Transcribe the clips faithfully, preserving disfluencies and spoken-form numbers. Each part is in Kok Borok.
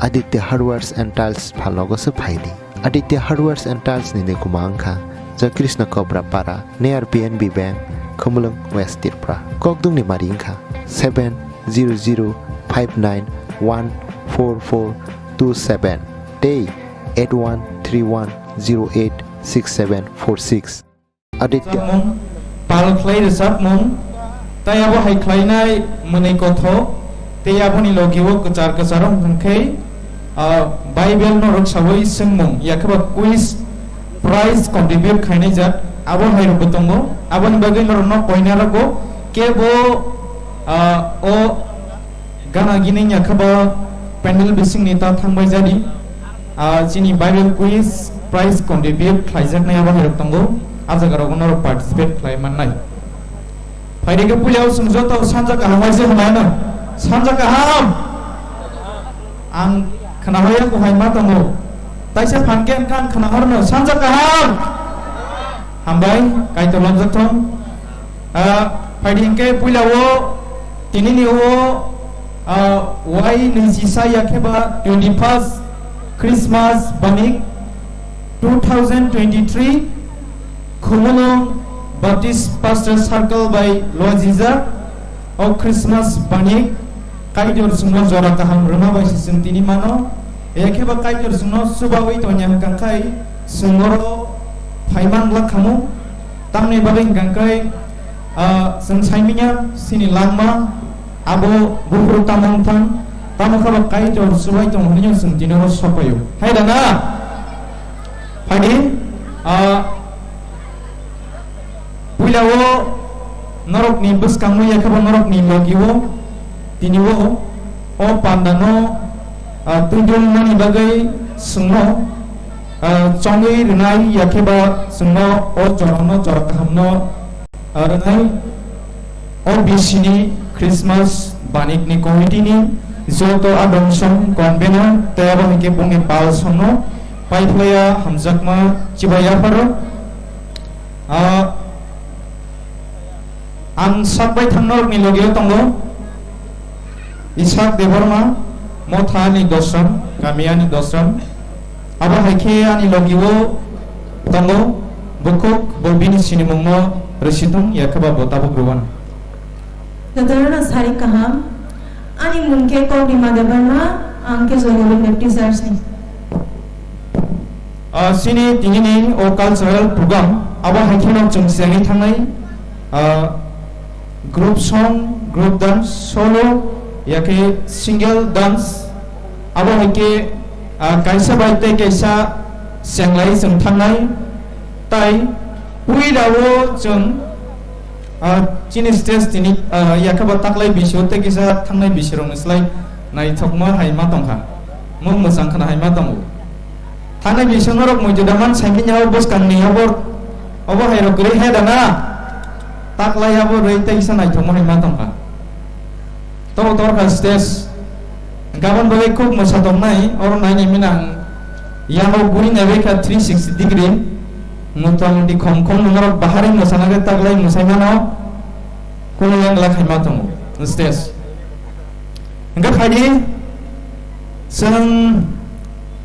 Aditya Hardwares and Tiles phalogo se phaidi. Aditya Hardwares and Tiles ni nikuma wngkha Joy Krishna Kobra Para, near P N B Bank, Khumulwng, West Tripura. Kokdwng ni mari wngkha seven zero zero five nine one four four two seven tei eight one three one zero eight six seven four six. Aditya. Rwchapmung, pal khlai rwchapmung, tei abo hai khlainai mwnwi kothok, tei aboni logi-o kwchar kwcharo hwnkha khe, ah, Bible no rwksaui swngmung, yakhe ba quiz prize contribute khainai jak, abo hai rokbo tongo. Aboni bagwi norokno koinai rokbo kebo, ah, o Gana gini yakhe ba panel bisingni ta thangbai jadi. Ah, chini Bible quiz prize contribute khlaijaknai abo hairok tongo. A jaga rok norok participate khlai mannai. Phaidi khe puila o chwng joto sanja kaham waisa hwnai no. Sanja kaham. Ang khna hoya ko hai ma tongo. Taisa phan khe ang khna horno sanja kaham. Hambai, Kaitor lamjak thong. Ah, phaidi hinkhe puila o tinini o, ah, wai nijisa yakhe ba twenty-first Christmas banik two thousand twenty-three Khumulwng Baptist Pastor Circle bai lojijak o Christmas banik Kaitor chwngno jora kaham rwna bai se chwng tini mano. Yakhe ba Kaitor chwngno chubaui tongya hwnkha khai chwng oro phaiman glak khamu. Tamni bagwi hwnkha khai, ah, chwng saimanya chini langma abo buphuru tamo wngthang, tamo khe ba Kaitor chubai tongo hwnwi chwng tini oro sokphaio. Hai da na? Phaidi, ah, puila o norokni bwskango yakhe ba norokni logi o tini o, o panda no, ah, twi dwng mani bagwi chwngno, ah, chongwi rwnai yakhe ba chwngno o jorano jora kaham no, ah, rwnai. O B C ni Christmas banik ni committee ni joto adong song convener tei abo hai khe bongni pal song no paiphlaiya hamjakma chibai yapharo. Ah, ang sak bai thang norok ni logi o tongo. Isak Debbarma, Motha ani Dosram, Kami ani Dosram. Abo hai khe ani logi o tongo, bukhuk bo bini sinimung no rwsitwng, yakhe ba bo tabuk rwban. Jotono no sari kaham. Ani mung khe Kokrima Debbarma, ang khe Joydevi Baptist Church ni. Ah, chini tinini o cultural program, abo hai kheno chwng sengwi thangnai, ah, group song, group dance, solo, yakhe single dance, abo hai khe, ah, kaisa bai tei kaisa senglai chwng thangnai, tai puila o chwng, ah, chini stage tini, ah, yakhe ba taklai bisio tei kisa thangnai bisirokni slai naithokma hai ma tongkha, mung mwchang khna hai ma tongo. Thangnai bising norok muitu da man saimanya o bwskang ni abo, obo hai rok kwrwi he da na? Taklai abo rwi tei kisa naithokma hai ma tongkha. Tobo torkha stage. Gabon bagwi khub mwsa tongnai, oro naini minang yango guri naibai kha three sixty degree. Motamoti khom khom norok bahari mwsana khe taklai mwsai mano. Kunu yang glak hai ma tongo stage. Hingke phaidi, chwng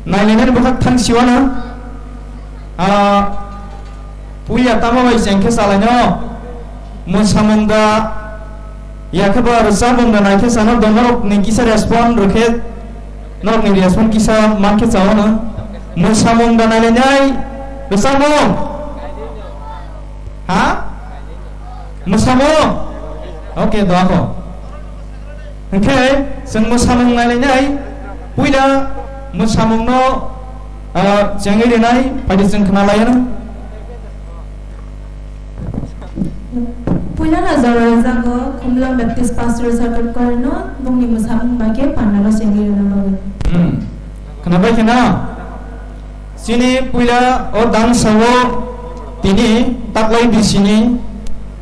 nailainani bwkhak thang siwano, ah, puila tamo bai chengkhe chalaino, mwsamung da, yakhe ba rwchapmung da naikhe chano do norokni kisa respond rwkhe, norokni respond kisa mankhe chawano, mwsamung da nailainai, rwchapmung. Ha? Mwsamung? Okay, doa kho. Hwnkhe chwng mwsamung nailainai, puila mwsamungno, ah, chengwi rinai, phaidi chwng khna laiyano. Puila no jora rwjago Khumlwng Baptist Pastor Circle Choir no bongni mwsamung bai khe pandalo chengwi rwna bagwi. Hmm. Khnabai khna? Chini puila o dangsa o tini taklai bisini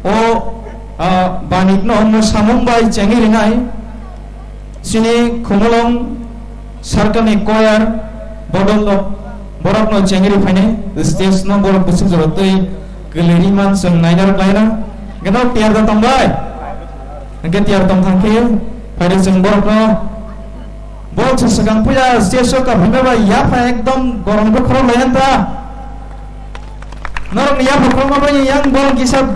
o, ah, banikno mwsamung bai chengwi rinai chini Khumulwng circle ni choir bodol rok borokno chengwi riphainai stage no borok bwswk jora twi kwlwi ri man chwng naina rwk laina gana tiyar da tongbai hwnkhe tiyar tong thang khe phaidi chwng borokno Bo se swkang puila stage o kaphilma bai yapha ekdom gorom khe khorok lai ta. Norokni yapha khorokma bai yang bol kisa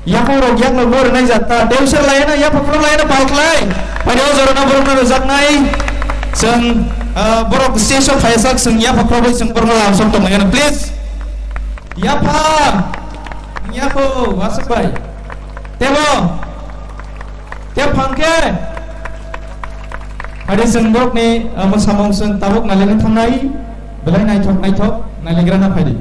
yaphang rok yakno bo rwnai jak ta. Tei usher lai na yapha khorok lai na pal khlai. Paini o jorano borokno rwjaknai. Chwng, ah, borok stage o phaisak chwng yapha khorok bai chwng borokno lamsok tonglainai, please. Yapha. Yapha, wasuk bai. Tebo. Tei phang khe, phai di chwng borokni, ah, mwsamung chwng tabuk nailaina thangnai, belai naithok naithok nailagrana phai di.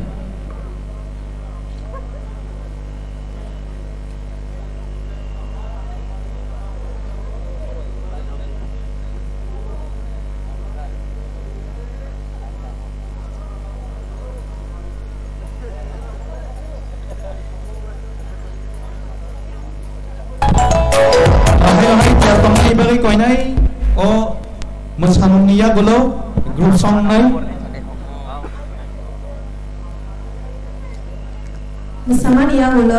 Ahai, ahai, tiyar tongmani bagwi koinai o mwsamungni yagulo group song wngnai. Mwsamani yagulo.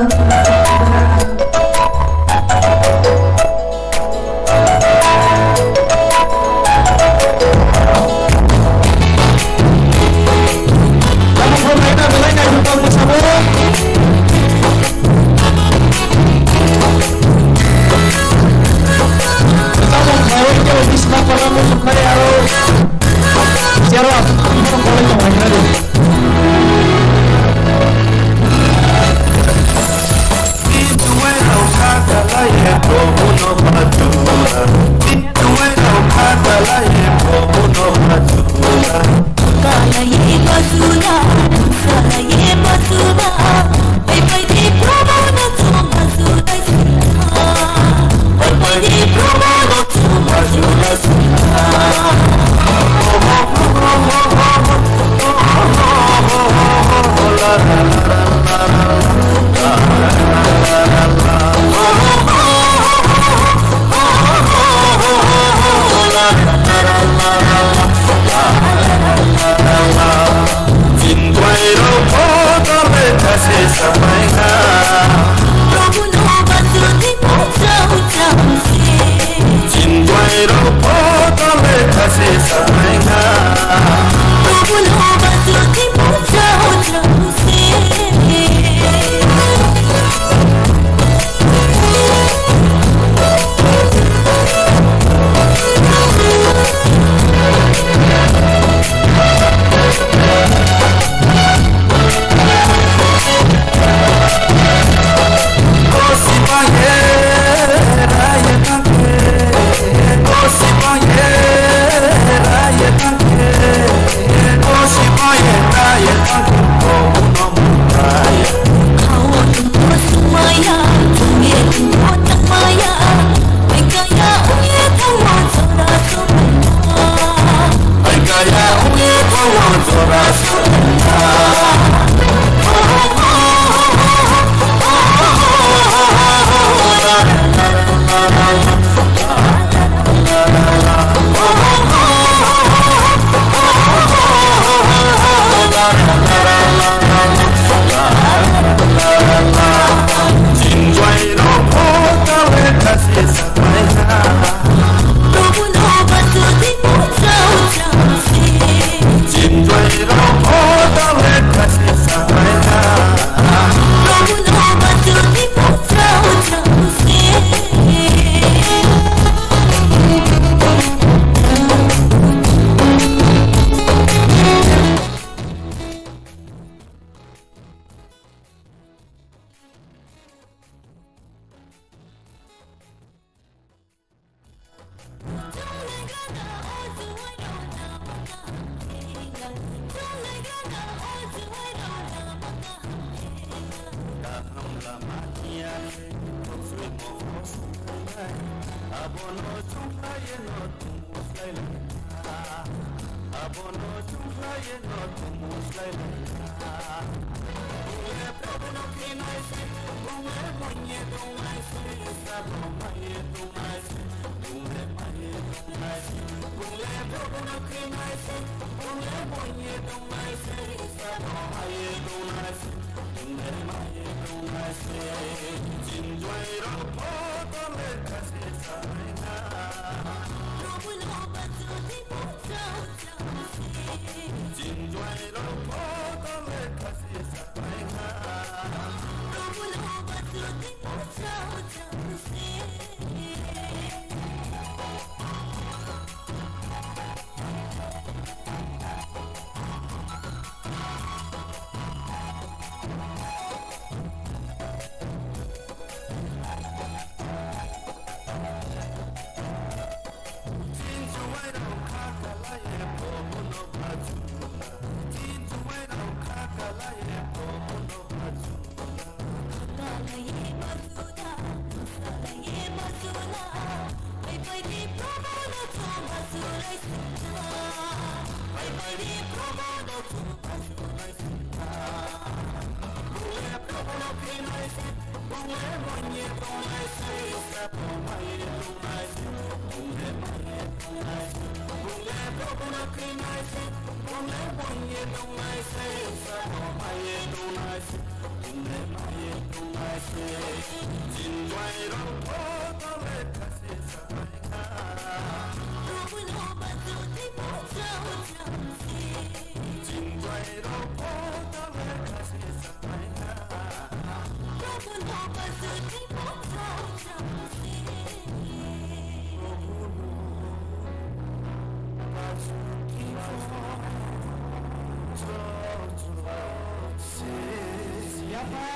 Yapha!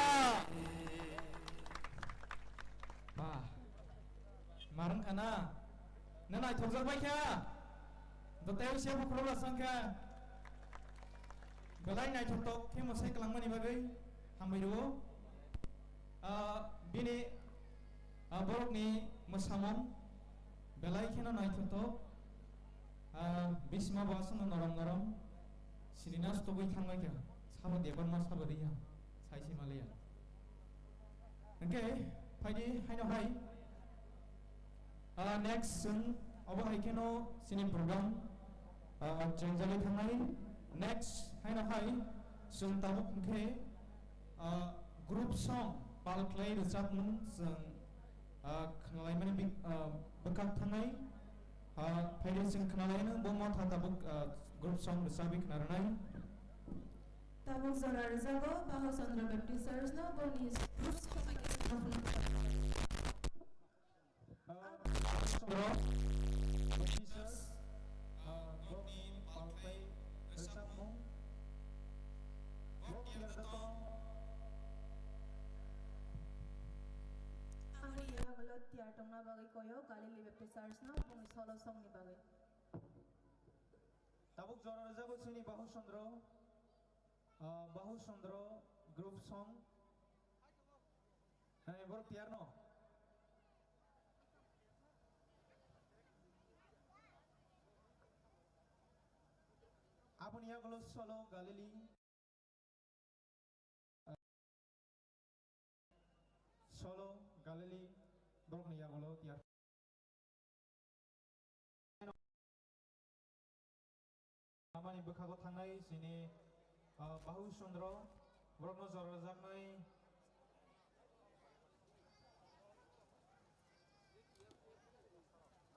Ba, marwng khana? Nw naithokjak bai kha? Dotaio se bukhro lasang kha. Belai naithotok khe mwsai kwlangmani bagwi hambai rwo. Ah, bini, ah, borokni mwsamung belai kheno naithotok. Ah, bisma bo aswkno norom norom. Sininas togwi thangbai kha. Sabo Debbarma sabo Riya. Sai se maliya. Hwnkhe phaidi haino hai. Ah, next chwng obo hai kheno chini program, ah, chengjagwi thangnai. Next haino hai chwng tabuk hwnkhe, ah, group song pal khlai rwchapmung chwng, ah, khwnalaimani bik-, ah, bwkhak thangnai. Ah, phaidi chwng khwnalaino bo motha tabuk, ah, group song rwchapwi khwnarwnai. Tabuk jora rwjago Bahu Chandra Baptist Church no boni Chandra Baptist Church, ah, bokni palpai rwchapmung. Bokni rwchapmung. Ani yagulo tiyar tongna bagwi koyo Galilee Baptist Church no boni solo song ni bagwi. Tabuk jora rwjago chini Bahu Chandra. Ah, Bahu Chandra group song. Hai, borok tiyar no? Aboni yagulo solo Galilee. Solo Galilee borokni yagulo tiyar. Amani bwkhago thangnai chini, ah, Bahu Chandra, borokno jora rwjaknai.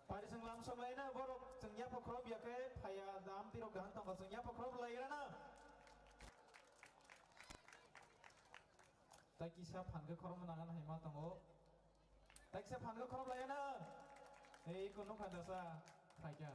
Pari chwng lam somlaina borok chwng yapha khorop ya khe phaiya, dam tirok daham tongkha chwng yapha khorop lairana. Tai kisa phan khe khorokma nangani hai ma tongo. Tai kisa phan khe khorop laiyana. Ei, iko nukha dasa, khaikha.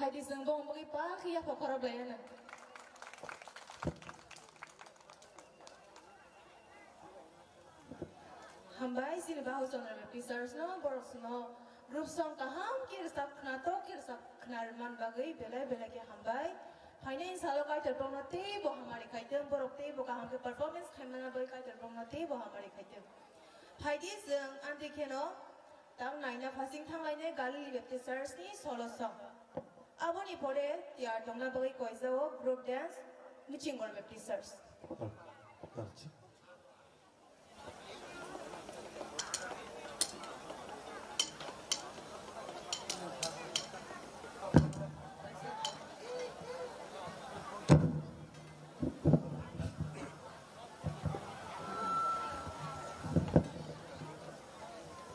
Phaidi chwng bongni bagwi pakhe yapha khorok lai ano. Hambai chini Bahu Chandra Baptist Church no, borok chwngno group song kaham khe rwchap khna, tok khe rwchap khna rwman bagwi belai belai khe hambai. Phainai salo Kaitor borokno teibo hamari khaitwng, borok teibo kaham khe performance khaimana bagwi Kaitor borokno teibo hamari khaitwng. Phaidi chwng amtwi kheno tang naina phasing thanglainai Galilee Baptist Church ni solo song. Aboni pore tiyar tongna bagwi koijao group dance Michinggor Baptist Church.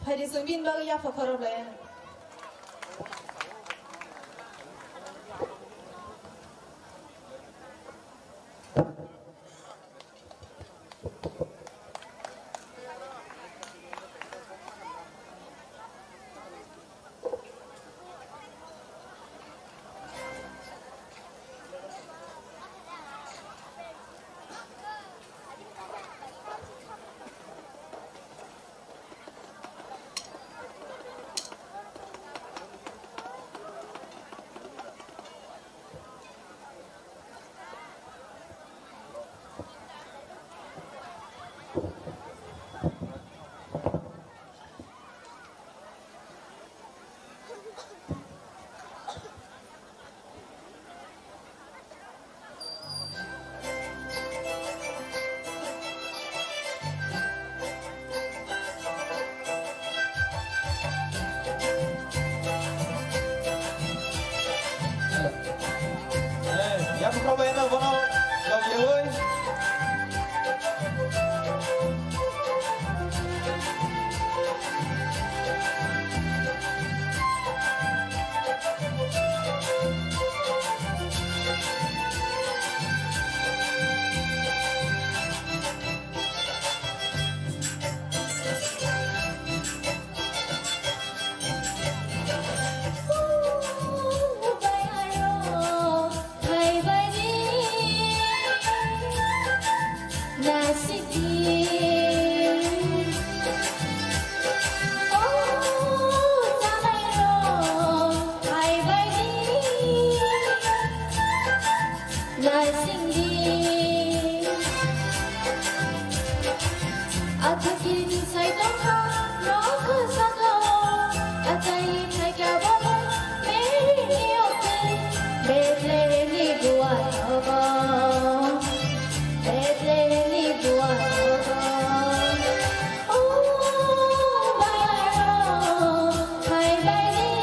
Phaidi chwng bini bagwi yapha khorok lai. Eh, yang probaino bono logioi. Naisingdi. Athukiri ni sai tongkha, nokha sakao, achai phaikha bono, Mary ni okte, Bethlehem ni buwa nogo, Bethlehem ni buwa nogo. O bayaro, phai bai di.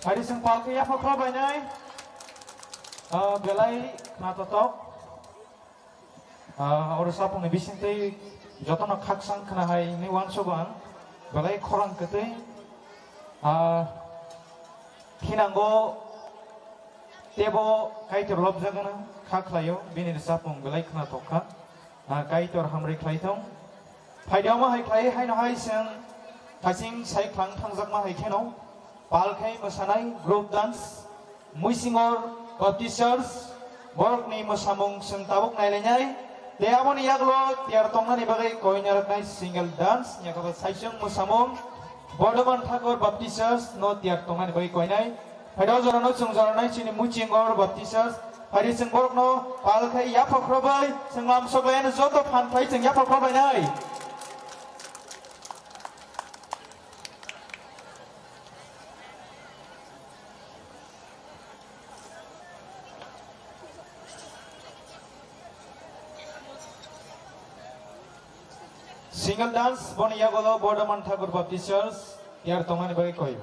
Ari seng pal ke yapha khro bainai. Ah, belai khna totok. Ah, oro sapung ni bising tei jotono khaksang khna hai ni uansuk ang. Belai khorang kwtwi. Ah, thinango tebo Kaitor lobjagana kha khlaio, bini ni sapung belai khna tokkha. Ah, Kaitor hamri khlai thung. Phaidi omo hai khlai haino hai chwng phasing sai khwlang thangjakma hai kheno pal khai mwsanai group dance, Muisingor Baptist Church, borokni mwsamung chwng tabuk nailainai. Tei aboni yagulo tiyar tongnani bagwi koinaroknai single dance, yakaba saichung mwsamung Bordoman Thakur Baptist Church no tiyar tongnani bagwi koinai. Phaidi o jorano chwng joranai chini Muchingor Baptist Church. Phaidi chwng borokno pal khai yapha khrobai chwng lam soklaiano joto phan khai chwng yapha khrobainai. Single dance boni yagulo Bordoman Thakur Baptist Church tiyar tongnani bagwi koi.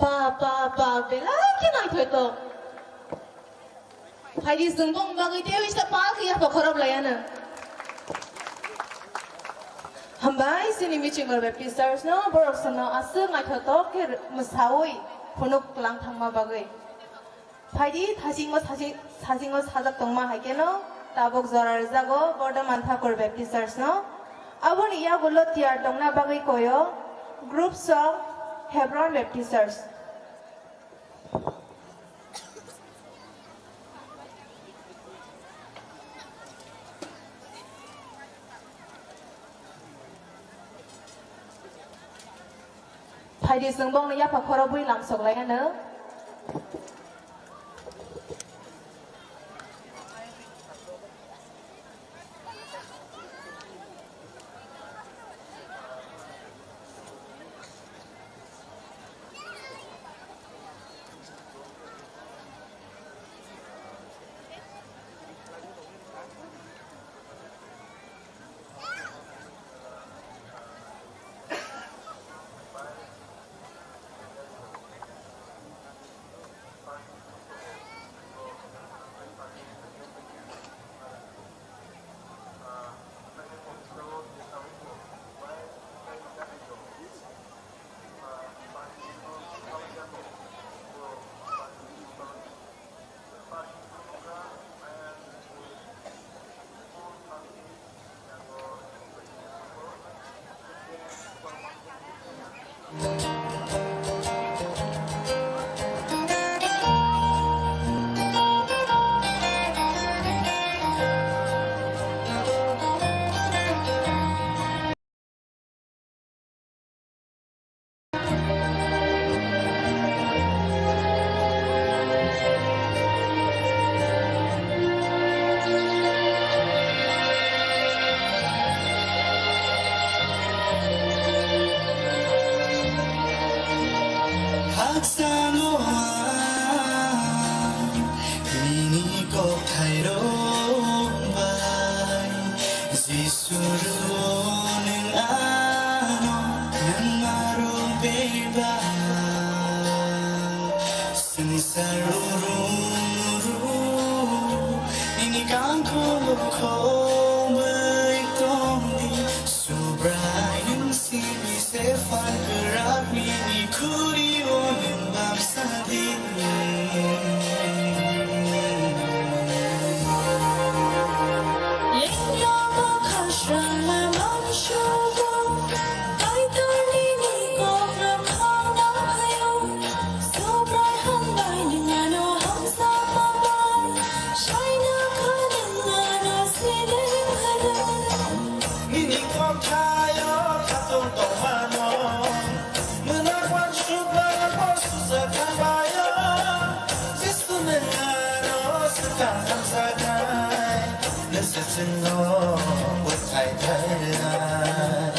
Pa, pa, pa, belai khe naithotok. Phaidi chwng bongni bagwi teibo ista pal khe yapha khorop laiya no. Hambai chini Michingor Baptist Church no, borok chwngno aswk naithotok khe mwsawi phunuk kwlang thangma bagwi. Phaidi thajingma saji-, sajingma sajak tongma hai kheno tabuk jora rwjago Bordoman Thakur Baptist Church no. Aboni yagulo tiyar tongna bagwi koyo group song Hebron Baptist Church. Phaidi chwng bongni yapha khorobwi lamsok lai anw. Haksa no ang nini kokthairok bai, Jisu rw nwng ano, nwng ma rw bebak. Swngchar rw rw, nini kangkung rw khobwi tongdi. Subrai nwng simi se phan kwrak nini khuri o nwng bamsa di. Lengya bwkha srangma mangsugo, Kaitor nini kok rwkha nang phaio. Subrai hambai nwng ano hamsa pabai, saina kha nwng ano seleng halai. Nini kokthaio khatung tongmano, mwnak wansukmano bo sujak thangbaio. Jisu nwng ano swkang hamjaknai, nwng se chwngno bwthai khainai.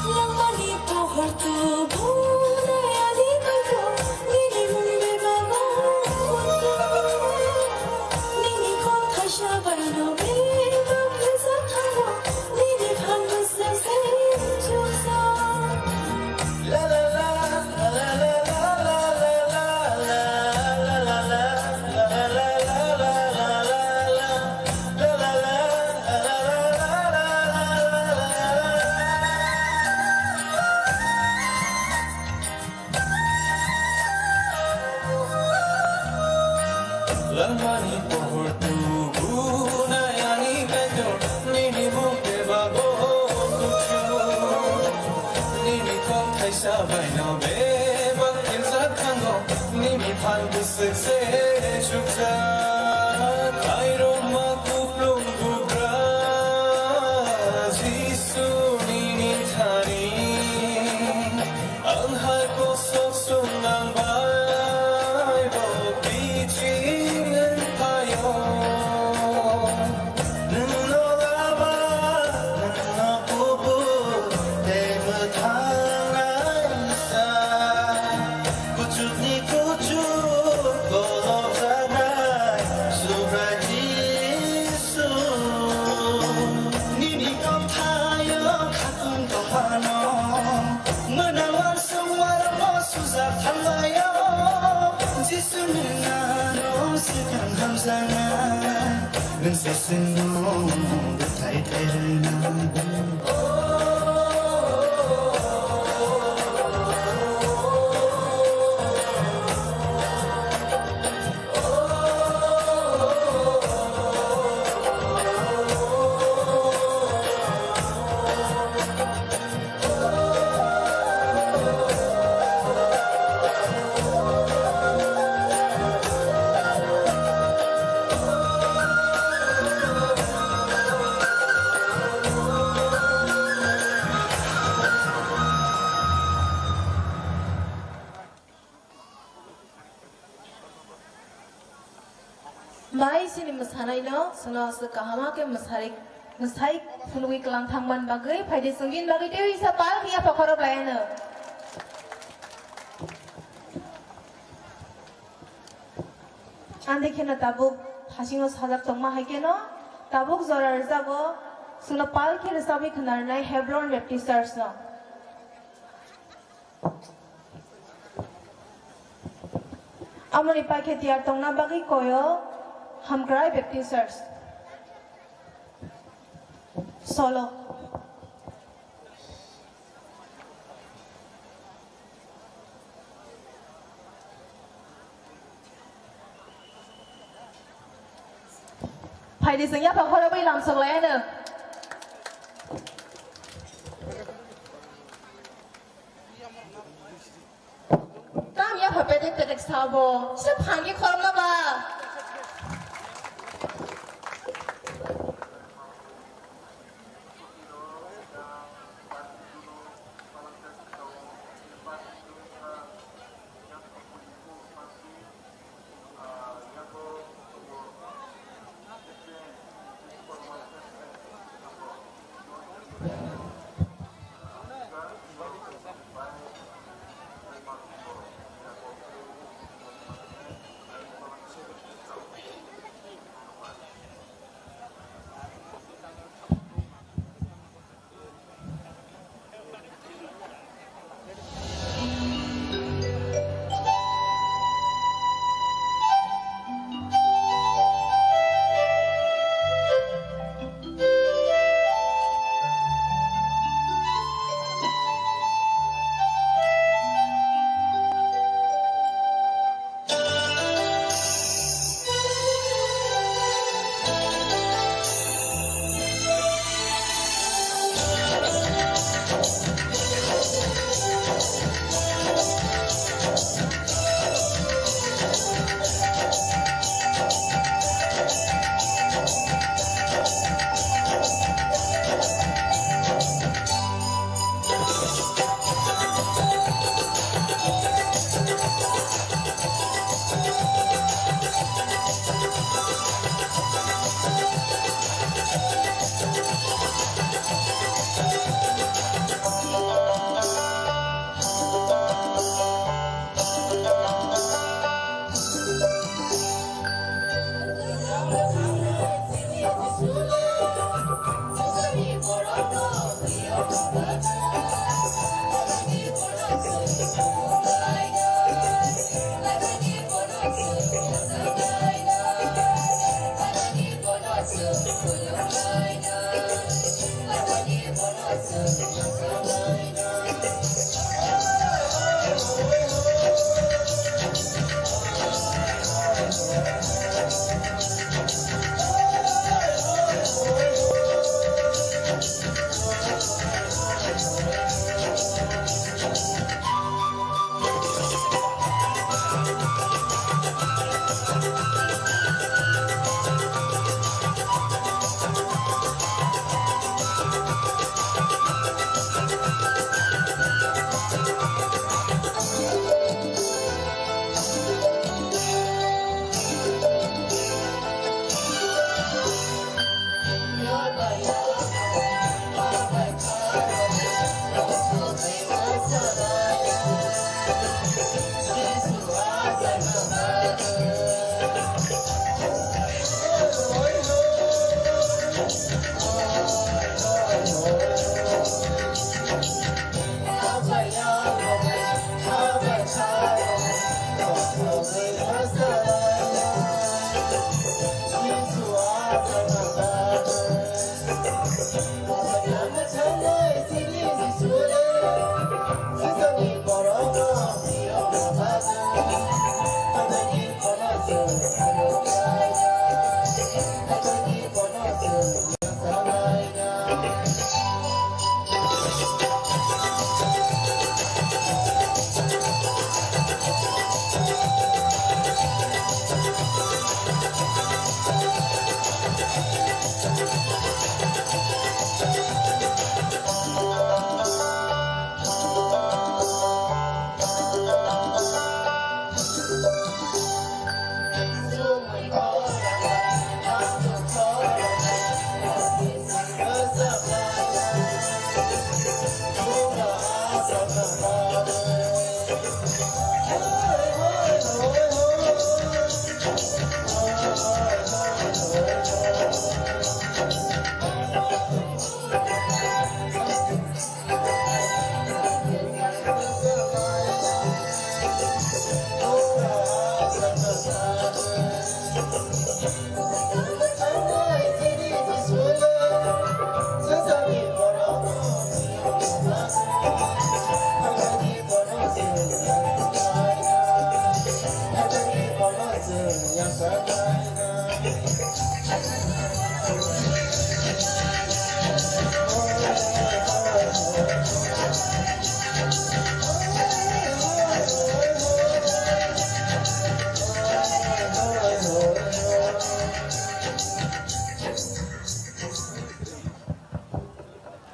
Langmani pohor tubu nayani kaito, nini mung bebak o kutu. Nini kok thaisa baino bebak kisa thango, nini phan bwswk se chuksa. Langmani pohor tubu nayani kaito, nini mung bebak o kutu. Nini kok thaisa baino bebak kisa thango, nini phan bwswk se chukjak. Khairokma kuplung bugra Jisu nini thani. Nwng se chwngno bwthai thairwna. Mai sini mwsanaino chwngno aswk kahama khe mwsai, mwsai phunugwi kwlang thangmani bagwi phaidi chwng bini bagwi teiwisa pal hiya phokhorok laiano. Ande kheno tabuk hasingo sajak tongma hai kheno tabuk jora rwjago chwngno pal khe rwchabwi khwnarwnai Hebron Baptist Church no. Amoni paikhe tiyar tongna bagwi koyo Hamkrai Baptist Church. Solo. Phaidi chwng yapha khorobwi lamsok laiano. Tam yapha pedek pedek sabo, se phangi khorokma ba.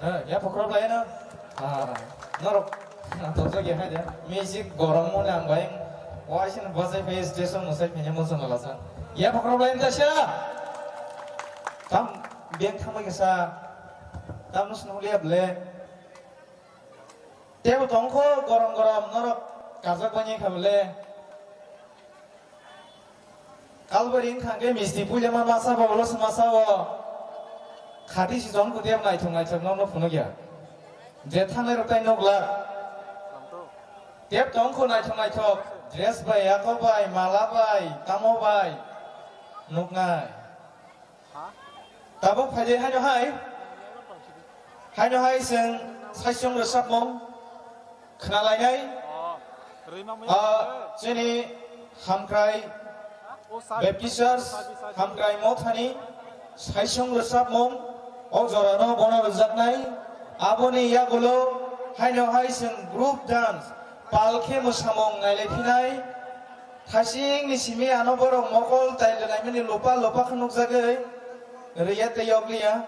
Eh, ya pokrob lai no. Ah, norok. Ah, to jagi hai de. Music gorom mo nang bai. Wai sin bajai pai station mo sai penya mo sana lasa. Ya pokrob lai ta sha. Tam biang thang bai sa. Tam nus no liab le. Tebo tongkho gorom gorom norok kajak bai kha le. Kalbari wngkha khe misti puilema masa bo ulo se masa o. Khati si jong kutiyam naithok naithok nokno phunukya. Je thangnai rok tai nukla. Tep tongkho naithok naithok. Dress bai, yakok bai, mala bai, tamo bai. Nuknai. Tabuk phaidi haino hai. Haino hai chwng saichung rwchapmung khna lainai. Ah, chini Hamkrai Baptist Church, Hamkrai Mothani saichung rwchapmung o jorano bono rwjaknai. Aboni yagulo haino hai chwng group dance palkhe mwsamung nailaiphinai. Thasingni simi ano borok mokol tail rwlaimani lupa lupa khe nukjagwi rwya tei yokliya.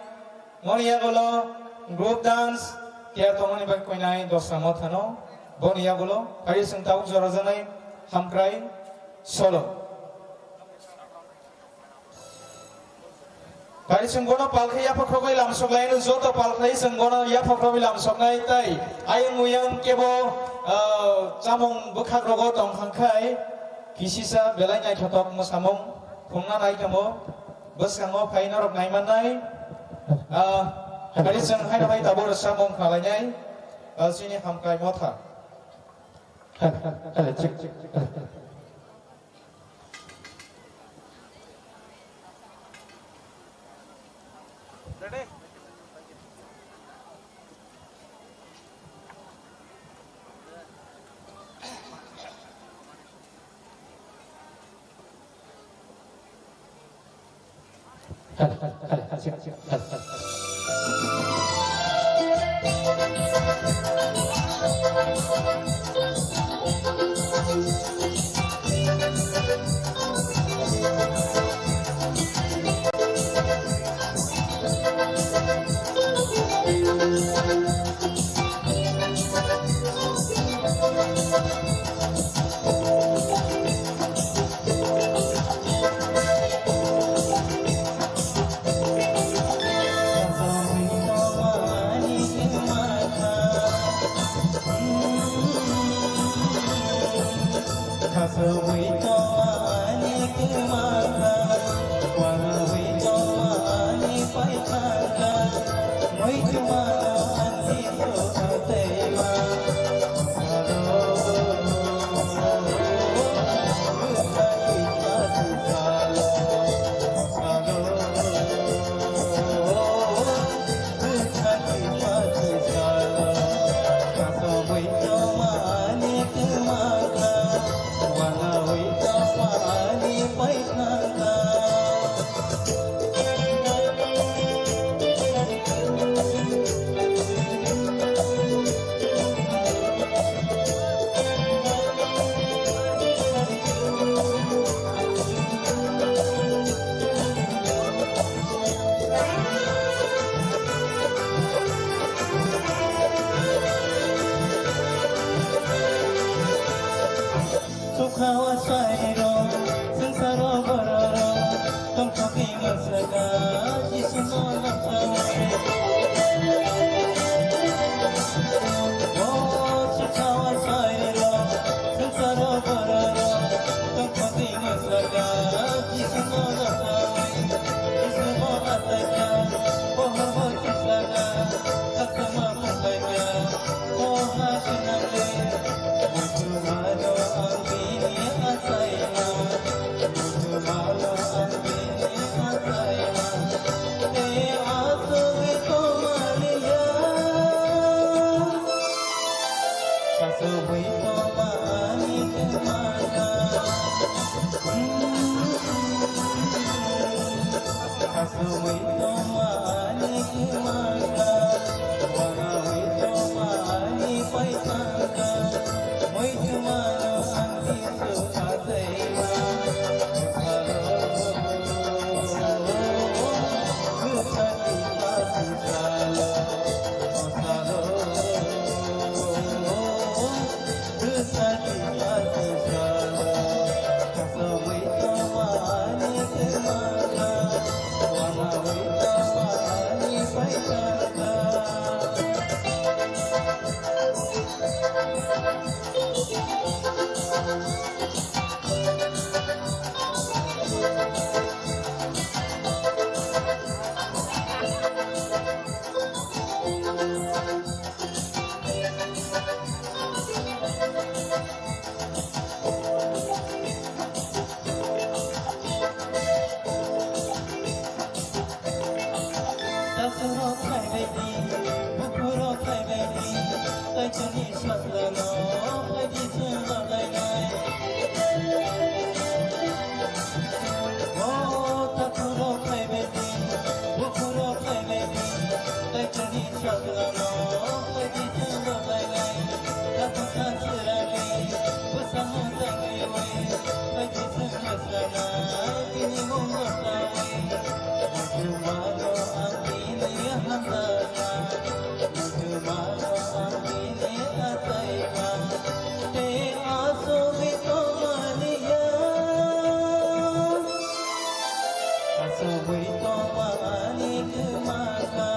Moni yagulo group dance tiya tongmani bai koinai dosra mothano. Boni yagulo phai chwng tabuk jora janai Hamkrai solo. Phai chwng bono palkhai yaphakrogwi lamsok lai, joto palkhai chwng bono yaphakrogwi lamsoknai tei ayang uyang kebo, ah, chamung bwkhagrogo tongkhangkhai kisisa belai naithotok mwsamung phungna nai tongo. Bwskango phai norok naimannai, ah, phai chwng haino hai tabuk rwchapmung khalainai, ah, chini Hamkrai Motha. Sukha o sairok, swngcharo bororok, tongthokgwi mwsaka, Jisuno lamsao. O Takhurok phaibaidi, bukhurok phaibaidi, Kaitorni saklano phaidi chwng rwlainai. O takhurok phaibaidi, bukhurok phaibaidi, Kaitorni saklano phaidi chwng rwlainai. Takhukha chwrani bwsano tangriwi, phaidi chwng rwkhanai bini mung rwkhanai. Muchumano ang bini hamjakma, muchumano ang bini achaima, tei asugwi tongmani ya. Asugwi tongmani kwmakha.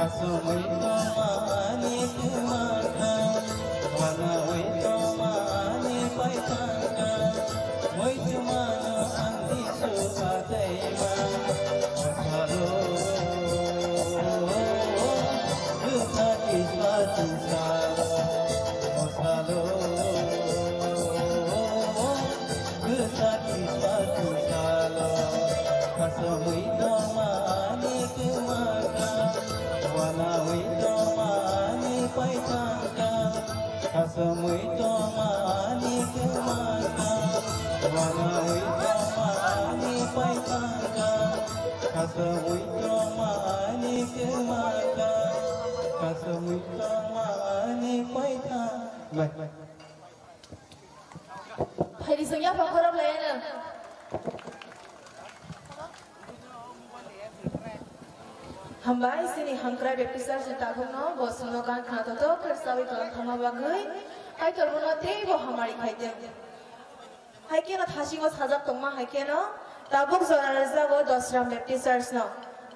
Asugwi tongmani kwmakha, wanawi tongmani paithakha, muitumano ang Jisu achaima. Mosalo, kwthar Iswar tisalo, mosalo, kwthar Iswar tisalo, khasomwi tongmani kwmakha, wanawi tongmani paithakha, khasomwi tongmani kwmakha, wanawi tongmani paithakha, khasomwi tongmani kwmakha, khasomwi tongmani paithakha. Phaidi chwng yaphang khorok laiano. Hambai chini Hamkrai Baptist Church ni takhukno bo chwngno gan khna totok khe rwchawi tong thangma bagwi Kaitor bono teibo hamari khaitwng. Hai kheno thasingo sajak tongma hai kheno tabuk jora rwjago Dosram Baptist Church no.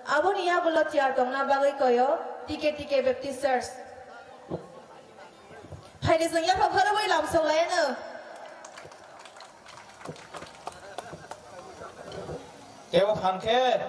Aboni yagulo tiyar tongna bagwi koyo T K T K Baptist Church. Phaidi chwng yaphang khorokwi lamsok laiano. Tebo phang khe.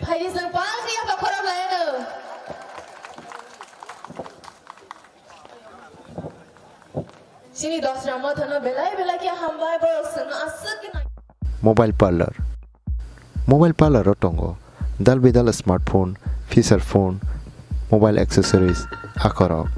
Phaidi chwng pal khe yapha khorok lai ano. Chini dosra mothano belai belai khe hambai borok chwngno aswk khe nai. Mobile parlor. Mobile parlor o tongo dal bidal smartphone, feature phone, mobile accessories, akorok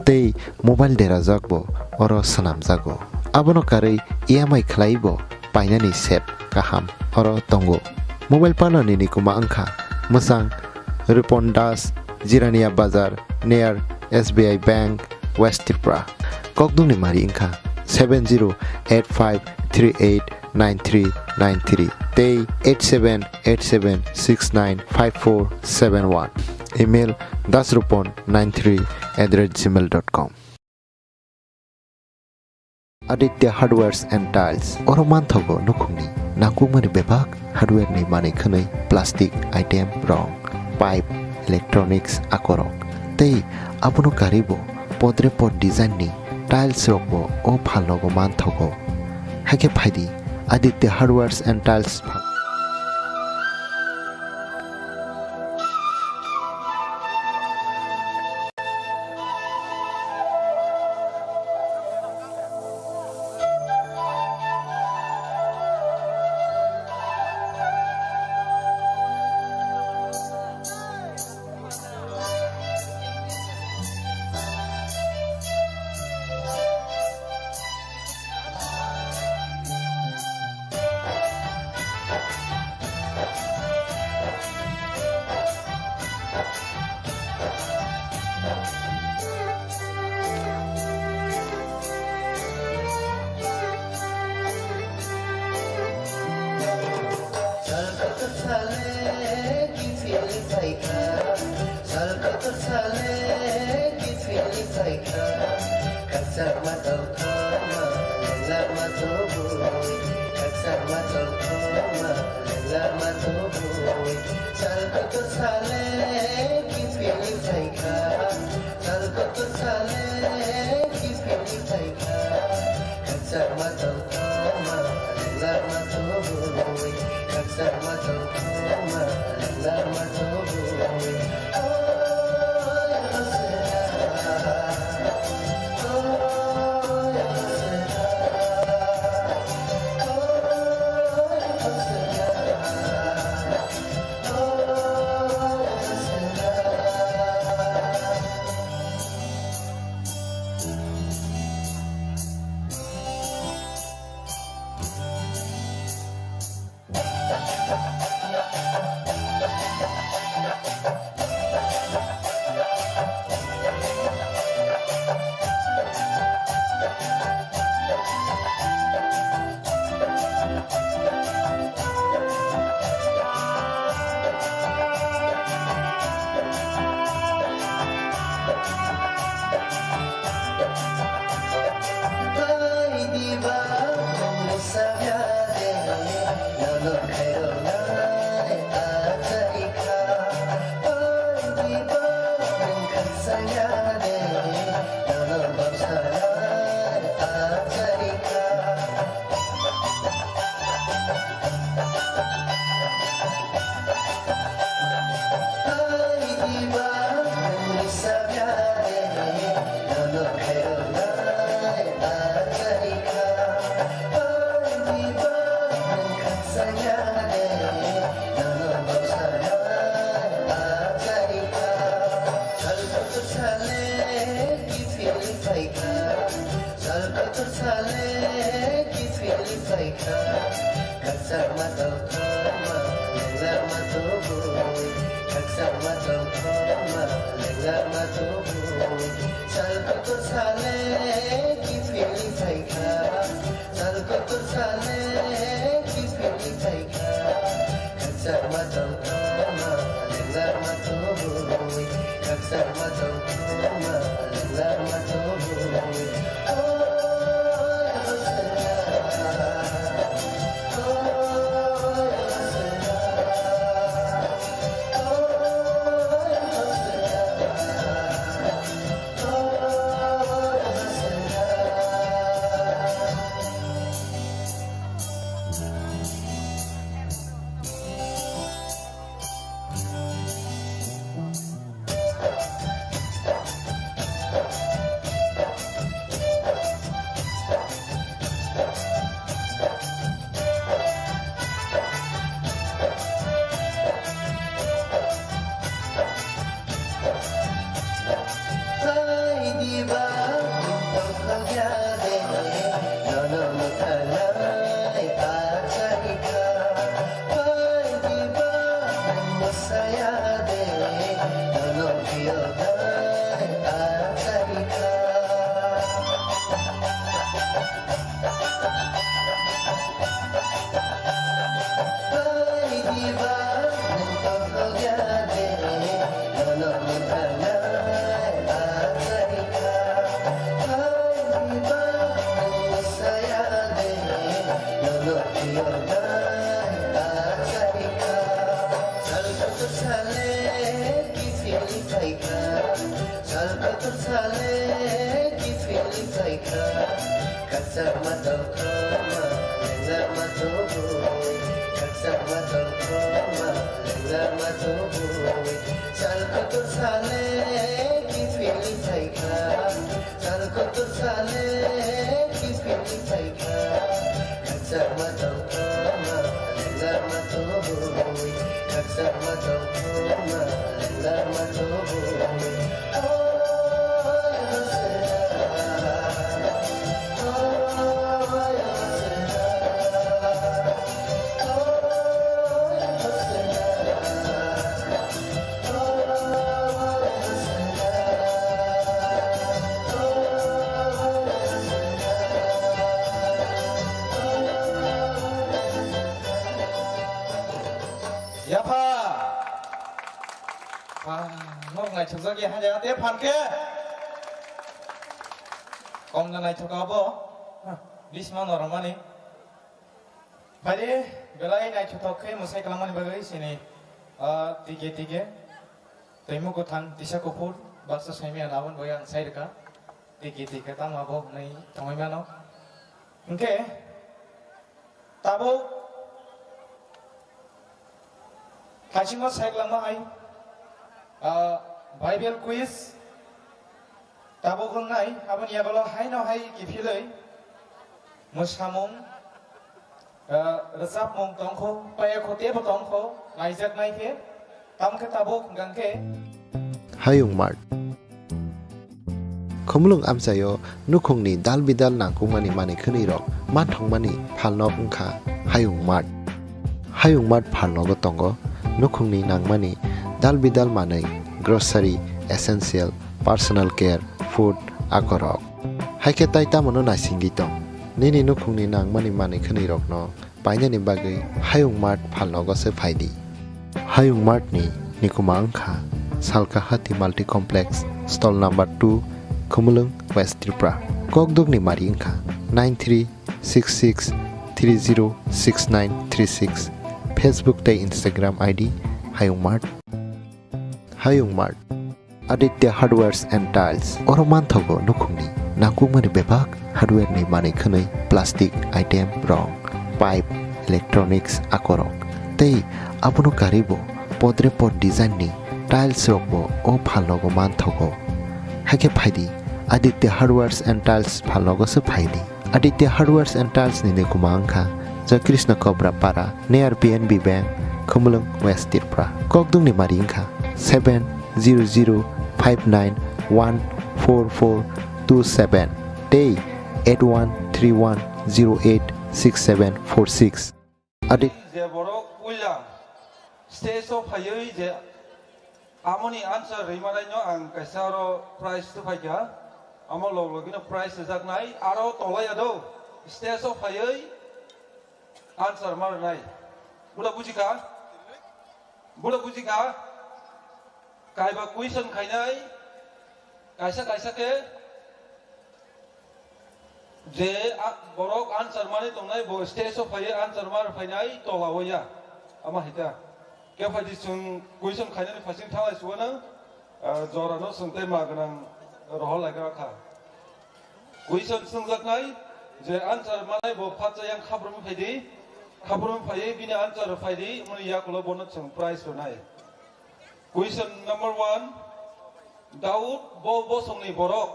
tei mobile derajak bo oro swnamjago. Abono karwi E M I khlai bo painani sep kaham oro tongo. Mobile parlor ni nikuma wngkha mwchang Rupon Das, Jirania Bazar, near S B I Bank, West Tripura. Kokdungni mari wngkha seven zero eight five three eight nine three nine three tei eight seven eight seven six nine five four seven one. Email dasrupon nine three at the rate gmail dot com. Aditya Hardwares and Tiles. Oro manthogo nukhungni nangkukmani bebak hardware ni manwi khwnwi plastic item rok, pipe, electronics akorok. Tei abono karwi bo podre pod design ni tiles rok bo o phalnogo manthogo. Hakhe phaidi Aditya Hardwares and Tiles. Yapha! Ah, nok naithokjak ya, hanya te phan khe. Kong na naithok abo. Ah, bisma noromani. Phaidi belai naithothok khe mwsai kwlangmani bagwi sini, ah, tike tike. Twi mukuthang, tisa kuphur, baksa saimaya nabon bagwi ang sai rwkha. Tiki tiki tamo abo hwnwi thangwi mano. Hwnkhe tabuk thaisingo sai kwlangma hai, ah, Bible quiz tabuk wngnai, aboni yagolo haino hai kiphilwi mwsamung, ah, rwchapmung tongkho, payakho teibo tongkho, naijaknai khe, tamokhe tabuk hwnkha khe. Hayung Mart. Khumulwng amchaio nukhungni dal bidal nangkukmani manwi khwnwi rok manthokmani phalnok wngkha Hayung Mart. Hayung Mart phalnogo tongo nukhungni nangmani dal bidal manwi, grocery, essential, personal care, food, akorok. Haikhe tai tamono naisingwi tong? Nini nukhungni nangmani manwi khwnwi rokno painani bagwi Hayung Mart phalnogo se phaidi. Hayung Mart ni nikuma wngkha Salkahati Multi Complex, stall number two, Khumulwng, West Tripura. Kokdukni mari wngkha nine three six six three zero six nine three six. Facebook tei Instagram I D Hayung Mart. Hayung Mart. Aditya Hardwares and Tiles. Oro manthogo nukhungni nangkukmani bebak hardware ni manwi khwnwi plastic item, rong, pipe, electronics, akorok. Tei abono karibo podre pod design ni tiles rokbo o phalnogo manthogo. Haikhe phaidi Aditya Hardwares and Tiles phalnogo se phaidi. Aditya Hardwares and Tiles ni nikuma wngkha Joy Krishna Kobra Para, near P N B Bank, Khumulwng, West Tripura. Kokdwngni mari wngkha seven zero zero five nine one four four two seven tei eight one three one zero eight six seven four six. Adit. Je borok puila stage o phaiwi je amoni answer rwimanaino ang kaisa oro prize tuphaikha, amo log logino prize rwjaknai, aro tolai ado stage o phaiwi answer ma rwnai. Buda bujikha? Buda bujikha? Kaiba question khainai, kaisa kaisa khe je a-, borok answer manwi tongnai, bo stage o phaiwi answer mar phainai, tola o ya. Ama hai ta. Khe phaidi chwng question khainani phaising thanglai chugo nang, ah, jora no chwng tei ma gwnang rohor lai gra kha. Question swngjaknai, je answer manai bo phatsa yang khabrumwi phaidi, khabrumwi phaiwi bini answer phaidi, moni yakulo bono chwng prize rwnai. Question number one, Daud bo bosongni borok.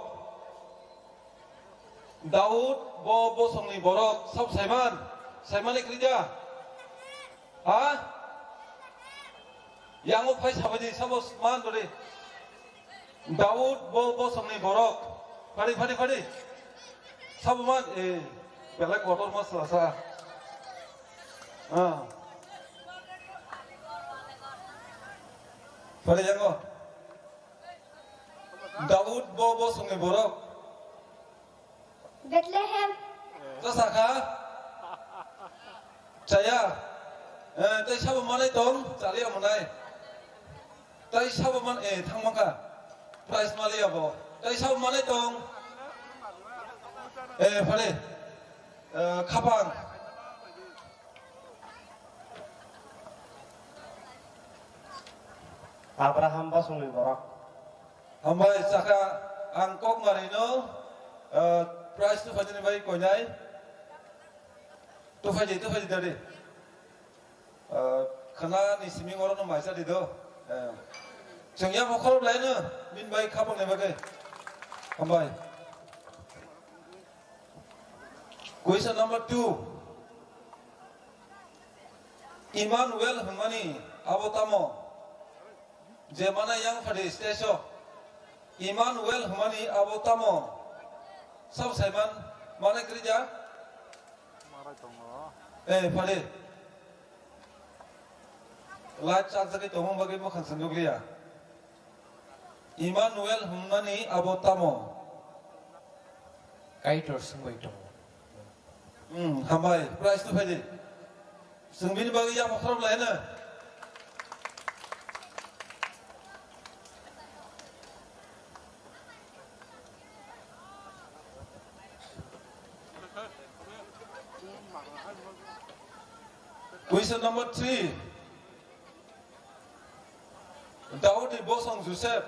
Daud bo bosongni borok. Sab saiman, saimani krija. Ha? Yango phai sabaidi sabo man dori. Daud bo bosongni borok. Phadi, phadi, phadi. Sabo man, eh, belai kotor mas rasa. Ah. Phadi yango. Daud bo bosongni borok. Bethlehem. Chasakha? Chaya. Eh, tei sabo manai tong, chaliya manai. Tei sabo man, eh, thangmangkha. Prize maliya bo. Tei sabo manai tong. Eh, phare. Eh, khapang. Abraham bosongni borok. Hambai, saka ang kok marino, eh, prize tu phajini bai koinai. Tu phaji, tu phaji dari. Eh, khana ni simi ngoro no maisa di do. Eh. Chengya mokhor lai no, min bai khapang ni bagai. Hambai. Question number two. Emmanuel hwnmani abo tamo? Je mana yang phadi stage o. Emmanuel hwnmani abo tamo? Sab saiman mana krija? Marai tongo. Eh, phadi. Light charge ke tongmung bagwi mokhang swngjukliya. Emmanuel hwnmani abo tamo? Kaitor swngwi tongo. Hmm, hambai, prize tu phaidi. Chwng bini bagwi yapha khorok lai na. Question number three. Daudni bosong Joseph,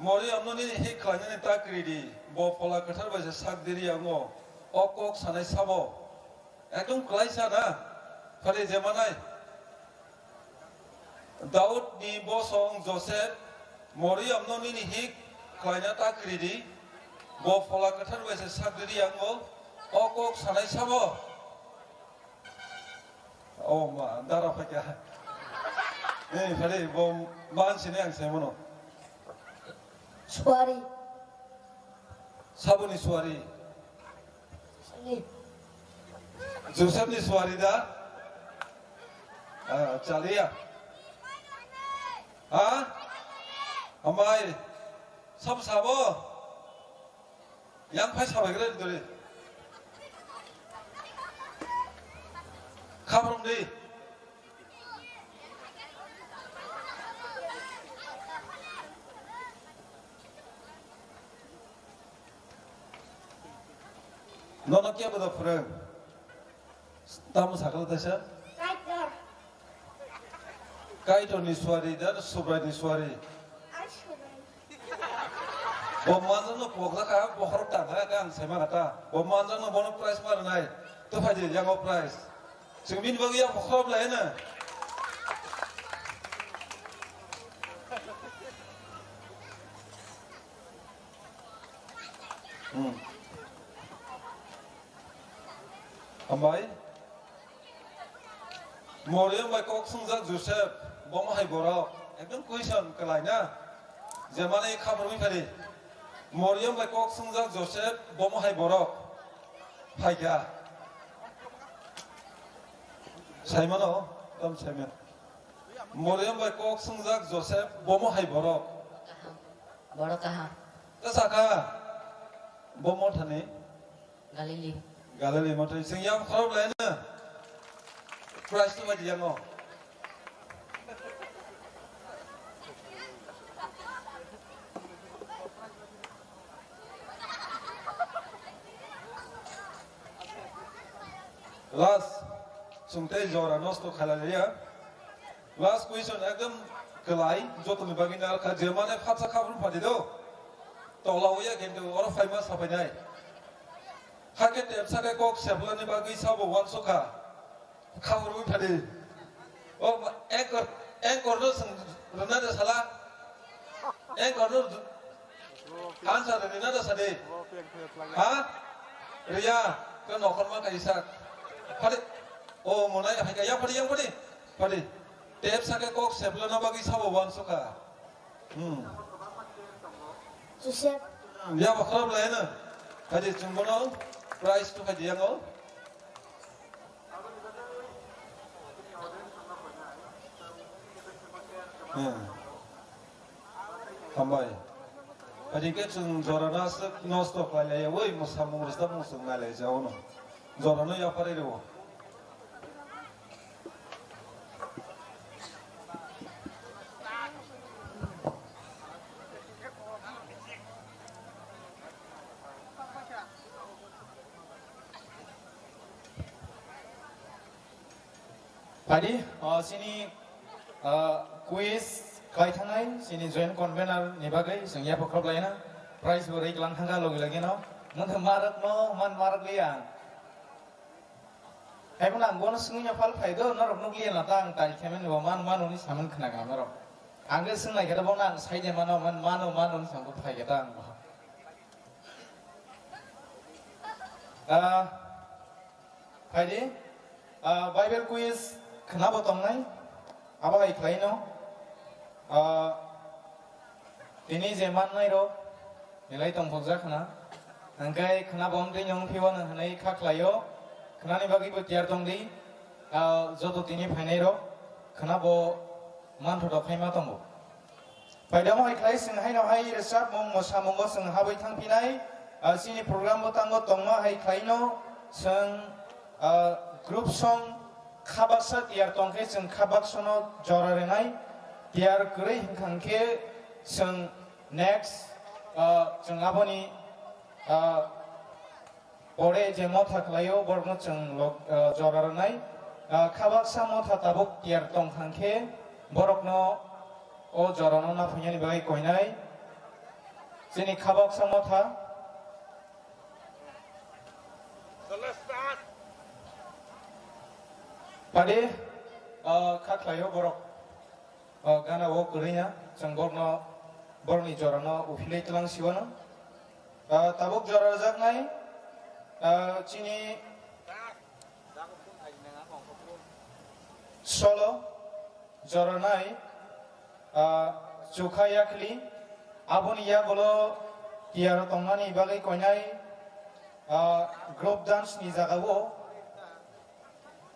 Moriamno nini hik khlainani ta kri di, bo Phola Kwthar bai se sak diri yango, o kok sanai sabo. Ekdom kwlaisa na, phari jemanai. Daudni bosong Joseph, Moriamno nini hik khlaina ta kri di, bo Phola Kwthar bai se sak diri yango, o kok sanai sabo. O ma, dara phaikha. Ei, phari, bo man sini ang sai mano. Suari. Saboni suari. Sini. Joseph ni suari da? Ah, chaliya. Ha? Amai. Sab sabo. Yang phai sabai gre dori. Khabrum di. Nono kebo da phwrwng? Tamo sakha taisa? Kaitor. Kaitorni suari da Subraini suari? Ai Subraini. Bo manjakno pokla kha, bokhorok tang kha, ang sai mangkha ta. Bo manjakno bono prize ma rwnai. To phaidi, yango prize. Chwng bini bagwi yakho khorok lai hino. Hmm. Hambai. Moriam bai kok swngjak Joseph, bomo hai borok. Ekdom question kwlai na. Jemani khabrumwi phari. Moriam bai kok swngjak Joseph, bomo hai borok. Phaikha. Saimano, tam saiman. Moriam bai kok swngjak Joseph, bomo hai borok. Borok kaham. Ta sakha, bomo thani. Galili. Galili mothai sing yang khorok lai na. Prize tu bai yang o. Last, chwng tei jora nosto khailaiya. Last question ekdom kwlai, jotoni bagwi narwkha, je mane phatsa khabrwng phadi do. Tola uya kintu oro phaima sapainai. Hakhe tepsa khe kok seplani bagwi sabo wansukha. Khabrwng phadi. O ma-, anchor, anchor no swng rwna de sala. Anchor no Answer rwna da sadi. Ha? Riya, khe nokhorma kaisa. Phadi. O monai hai kaya phadi yang phadi. Phadi. Tep sake kok seplana bagwi sabo wansukha. Hmm. Joseph. Ya bakhra blai na. Phadi chumbono prize to phadi yango. Hmm. Hambai. Adi khe chwng jorano aswk nosto khlai laiya, oi mwsamung rwchapmung chwng nai lai jao no. Jorano yapharwi rwo. Phadi, o, chini, o, quiz khlai thangnai, chini joint convener ni bagwi chwng yapha khorok laina, prize bo rwi klang thangkha logi logi no. Mungkha marok no, man marok liya. Hai bono ang bono swngwi no phal phai do, norok nuk liya na ta ang tai khe mani bo man, man hwnwi saman khna kha norok. Ang khe swng nai khe bono ang sai de mano, man, mano, mano hwnwi samung phai khe ta ang bo. Ah, Phaidi, ah, Bible quiz khwnabo tongnai, abo hai khlaino, ah, tini je mannai rok, belai tongthokjak khna, hwnkhe khwnabo wng twi wng phiyo hwnwi kha khlaio, khnani bagwi bo tiyar tong di, ah, joto tini phainai rok, khwnabo manthotok khaima tongo. Paidamo hai khlai chwng haino hai rwchapmung mwsamungo chwng habwi thangphinai, ah, chini program bwtango tongma hai khlaino chwng, ah, group song kha baksa tiyar tongkhe chwng kha baksano jora rwnai, tiyar kwrwi hwnkha khe chwng next, ah, chwng aboni, ah, Pore je motha khlaio, borokno chwng lok, ah, jora rwnai. Ah, kha baksa motha tabuk tiyar tong kha khe, borokno o jorano naphainani bagwi koinai. Chini kha baksa motha. Pade, ah, kha khlaio borok. O gana o kwrwngya, chwng borokno, borokni jorano uphilwi twlang siwano. Ah, tabuk jora rwjaknai, ah, chini solo jora nai, ah, Chukha Yakhli, aboni yagulo tiyar tongnani bagwi koinai, ah, group dance ni jagao.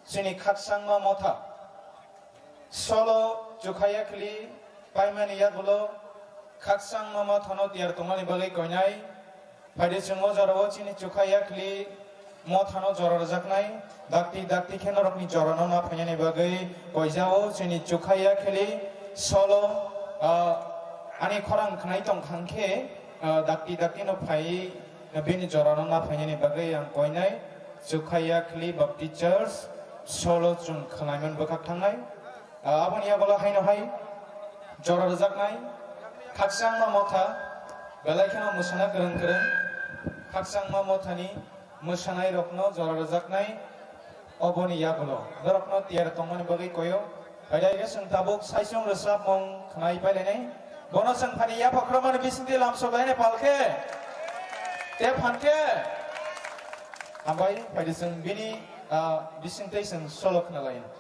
Chini khakchangma motha. Solo Chukha Yakhli paimani yagulo khakchangma mothano tiyar tongmani bagwi koinai. Phaidi chwng o jorao chini Chukha Yakhli mothano jora rwjaknai. Dakti dakti khe norokni jorano ma phainani bagwi koijao chini Chukha Yakhli solo, ah, ani khorang khnai tong kha khe, ah, dakti dakti no phai bini jorano ma phainani bagwi ang koinai. Chukha Yakhli Baptist Church, solo chwng khwlaimani bwkhak thangnai. Ah, aboni yagulo haino hai jora rwjaknai, khakchangma motha, belai kheno mwsana kwrwng kwrwng, khakchangma mothani mwsanairokno jora rwjaknai, oboni yagulo norokno tiyar tongmani bagwi koyo. Phaidai khe chwng tabuk saichung rwchapmung khnai pailainai. Bono chwng phani yapha khorokmani bisingtwi lamsok lainai palkhe. Te phankhe. Hambai, phaidi chwng bini, ah, bisingtwi chwng solo khna lainai.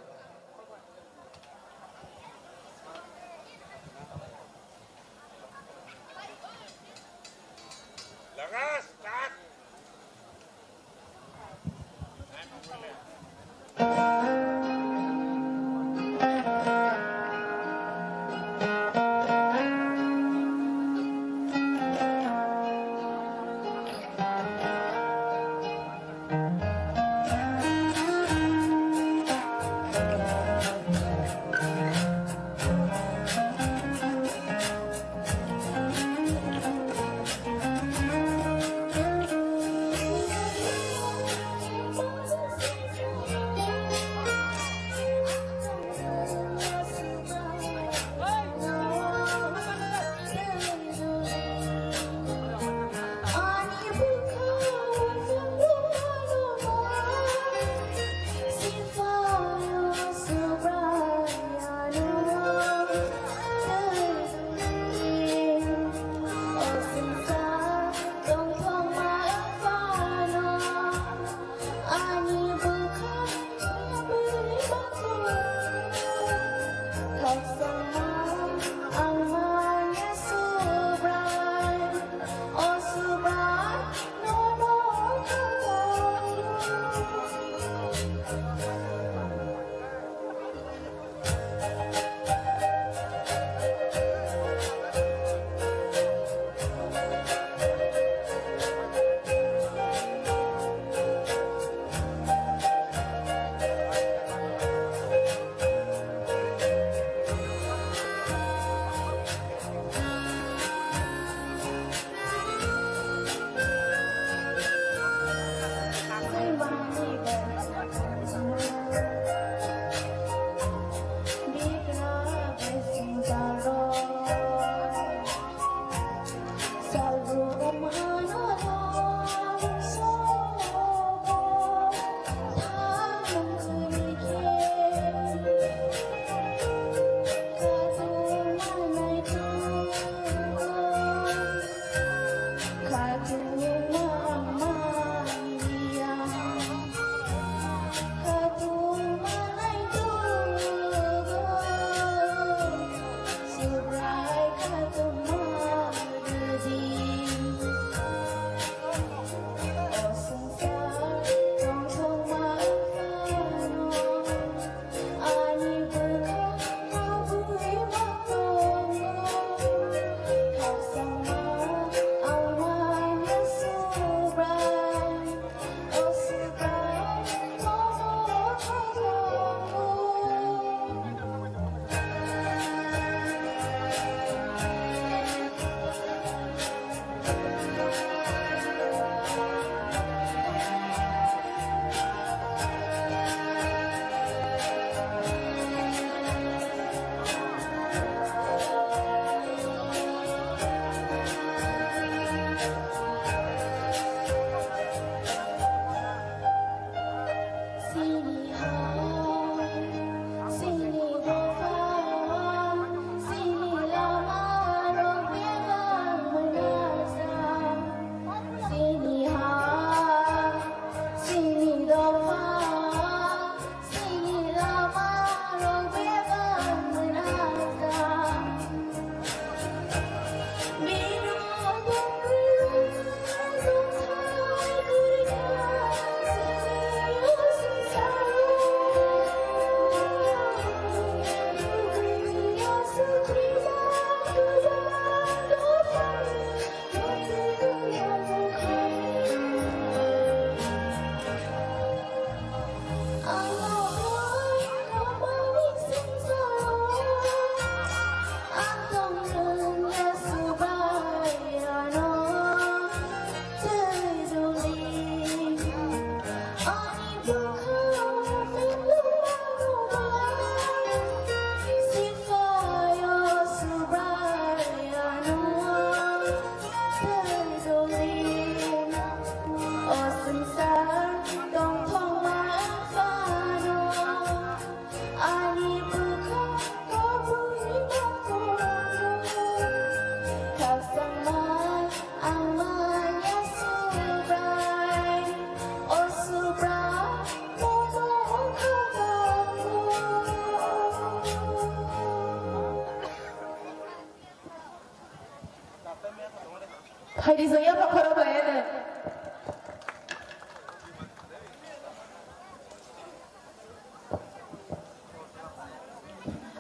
Phaidi chwng yapha khorok lai ene.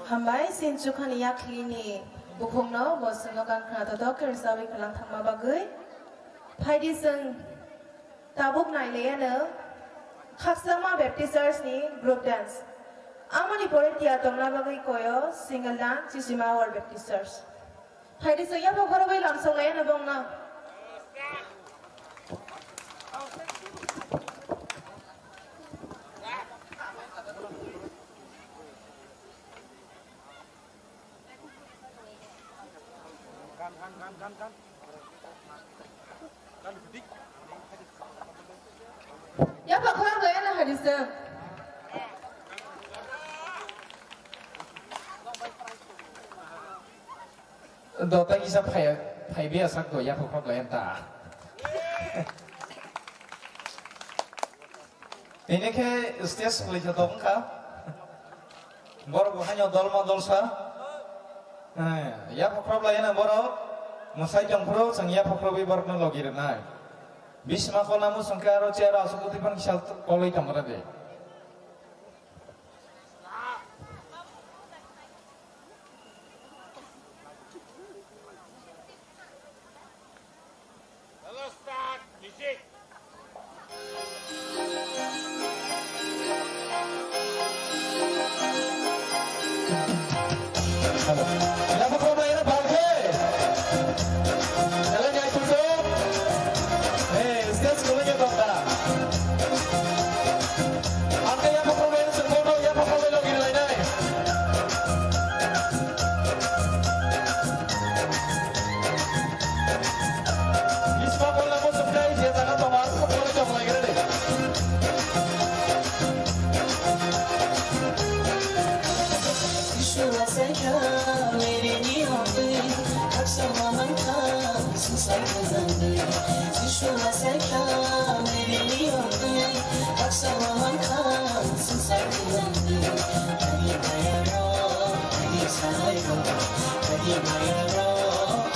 Hambai, sin chukhani yakhli ni bukhuk no bo chwng no gan khna to dok khe rwchapwi khwlang thangma bagwi. Phaidi chwng tabuk nai lai ene Khakchangma Baptist Church ni group dance. Amoni pore tiyar tongna bagwi koyo single dance Chichima War Baptist Church. Phaidi chwng yapha khorok bai lamsok lai ene bongno. Yapha khorok lai ene phaidi chwng. Do tei kisa phai, phai biya sak do, yapha khorok lai ta. Tini khe stage khwlai khe tong kha. Borok bo haino dolma dolsa. Eh, yapha khorok lai na borok. Mwsai tong phuru chwng yapha khorok bai borok no logi rwnai. Bisma kola mu chwng khe aro chair aswk twi phan kisa koloi tong rw de. Hello, start. Music. Hello. Hello, nyai tutu. Hey, stage ko lagi kota. Angka yang performance, yang performance lagi lain. Bisma kolla muchuknai je jaga tongo, aswk khe tong lai gre de. Jisua saikha meri ni hokwi, haksa mamang kha, susai khajangwi. Jisua saikha meri ni hokwi, haksa mamang kha, susai khajangwi. Ani bayaro, ani salairo, ani bayaro,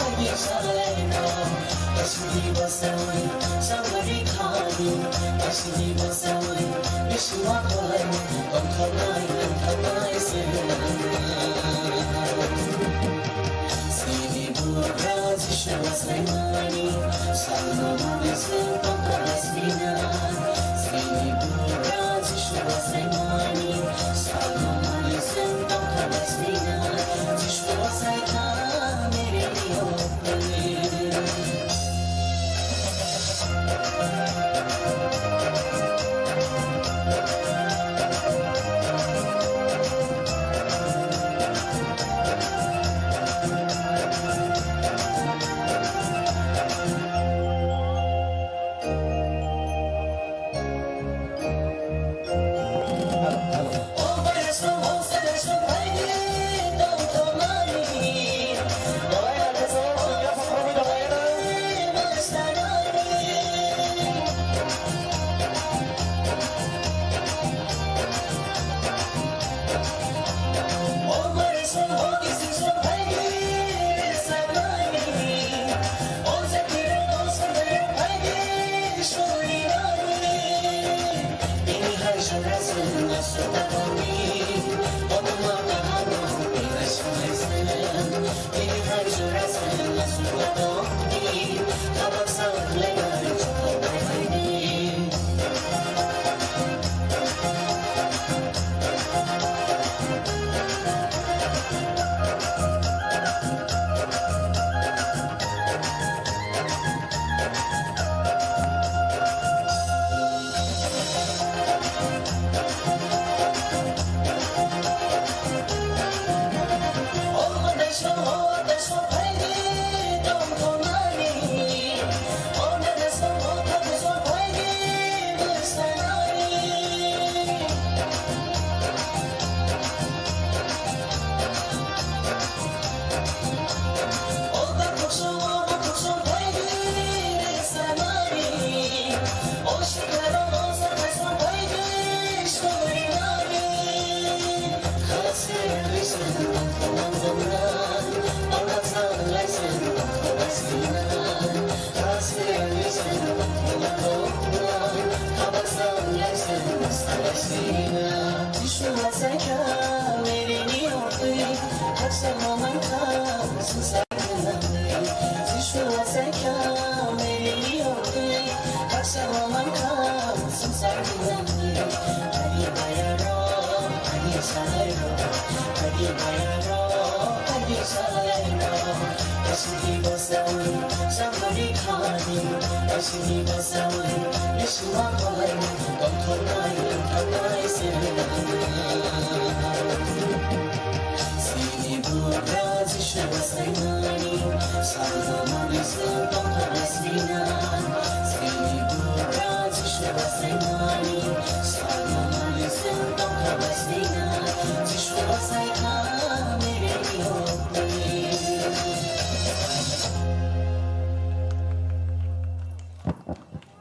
ani salairo. Asidi basawi, sawari khani, asidi basawi, biswa kolai, tongthanai, tongthanai se. Sini bura Jisua saimani, salmo mani se tongthanai sina. Sini bura Jisua saimani, salmo mani se tongthanai sina. Jisua saikha mere liyo.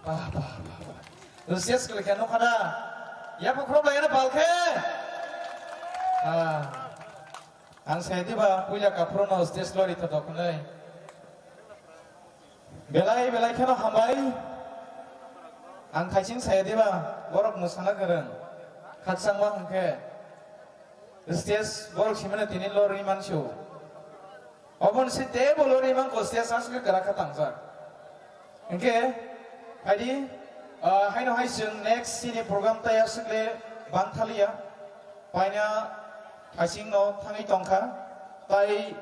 Bah, bah, bah, bah. Stage kwlai khe nukha da. Yapha khorok lai na pal khe. Ah. Ang sai diba puila kaphuru no stage lori tho doknai. Belai belai kheno hambai. Ang khaising sai diba borok mwsana kwrwng. Khaksang ma hwnkhe. Stage borok simano tini lori mansu. Obon si table o rimang ko stage aswk kwrak kha tangjak. Hwnkhe, phaidi, ah, haino hai chwng next chini program tai aswk le bang thaliya. Paina thasing no thangwi tongkha. Tai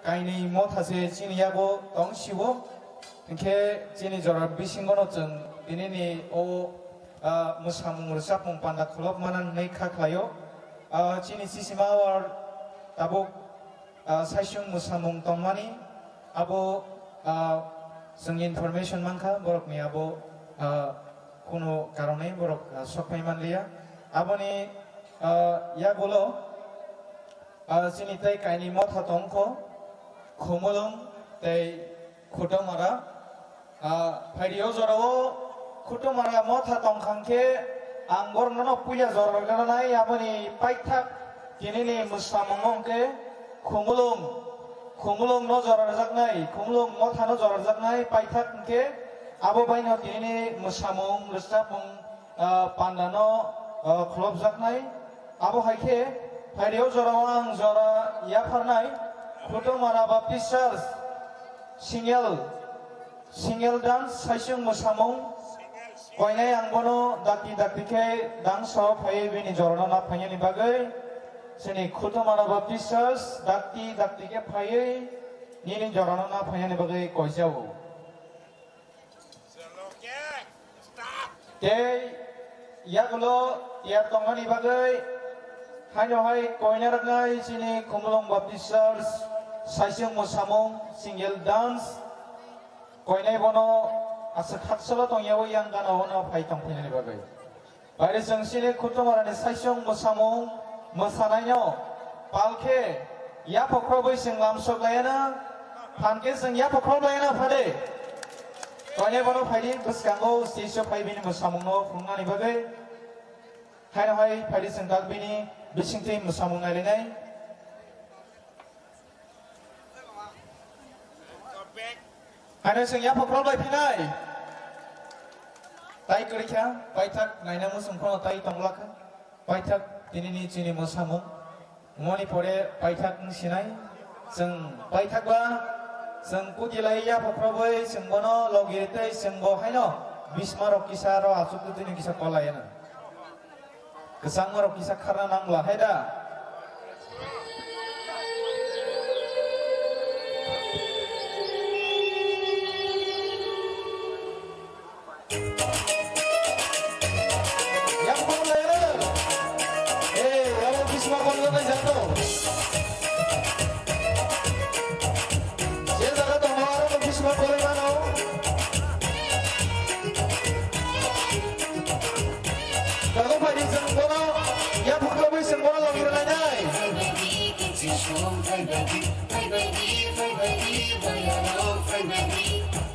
kainwi motha se chini yago tong siwo. Hwnkhe chini jora bisingo no chwng tini ni o, ah, mwsamung rwchapmung panda kholop mana hwnwi kha khlaio. Ah, chini chisima award tabuk ah, saisung mwsamung tongmani, abo, ah, chwng information mankha, borokni abo, ah, kunu karonwi borok, ah, sokphai manliya. Aboni, ah, yagulo, ah, chini tei kainwi motha tongkho, Khumulwng tei Khutamara. Ah, phaidi o jorao Khutamara motha tongkha hwnkhe ang borokno no puila jora rwgwna nai, aboni paithak tinini mwsamung hwnkhe Khumulwng, Khumulwng no jora rwjaknai, Khumulwng motha no jora rwjaknai paithak hwnkhe abo baino tinini mwsamung rwchapmung, ah, panda no, ah, kholopjaknai. Abo hai khe phaidi o jorao ang jora yapharnai Khutamara Baptist Church single Single dance, saisung mwsamung. Koinai ang bono dakti dakti khe dance o phaiwi bini jorano na phainani bagwi chini Khutamara Baptist Church dakti dakti khe phaiwi nini jorano na phainani bagwi koijago. Tei yagulo tiyar tongmani bagwi haino hai koina rwknai chini Khumulwng Baptist Church saisung mwsamung single dance. Koinai bono aswk khaksalo tongyawi yang gana ono phai tongphainani bagwi. Baire chwng chini Khutumarani saisung mwsamung mwsanaino pal khe yaphokrobwi chwng lamsok laiana, phan khe chwng yaphokrok laiana phade. Koinai bono phaidi bwskango stage o phai bini mwsamungno phunuknani bagwi. Haino hai phaidi chwng kak bini bisingtwi mwsamung nailainai. Haino chwng yaphokrok lai phinai. Tai kwrwi kha, paithak naina muchung phano tai tongla kha. Paithak tinini chini mwsamung. Moni pore paithak wng sinai. Chwng paithak ba, chwng kuti lai yaphokrobwi chwng bono logi tei chwng bo haino bismarok kisa ro achuk twi kisa kolai ano. Kwchangmarok kisa kharna nangla hai da? Yang pang lere. Eh, yang bisma kong kong jato. Je jaga tongo aro bisma kong mano. Kago phaidi chwng bono yaphukrobwi chwng bono logi rwlainai.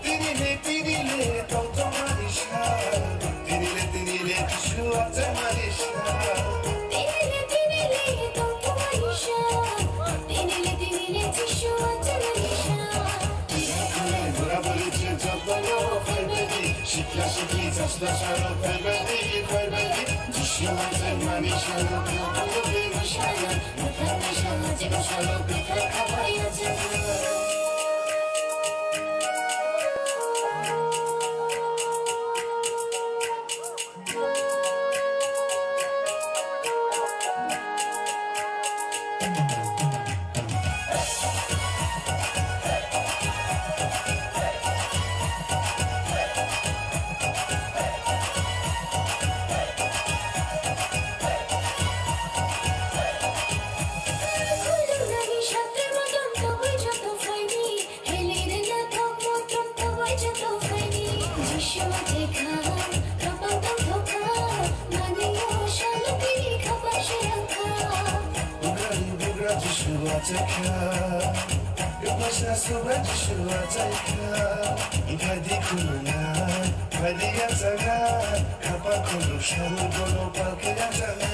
Tini le, tini le, tongtongmani sal. Tini le, tini le, Jisu achai mani sal. Tini le, tini le, tongtongmani sal. Tini le, tini le, Jisu achai mani sal. Bura buri je jabalo phaibadi, sikla sikli jasla salo phaibadi, phaibadi. Jisu achai mani salo, phaibadi, phaibadi. Chakha, yokmasa sobra Jisua chakha. Phaidi khulumna, phaidi yachakna, khapang khulum sawi bono palke yachakna.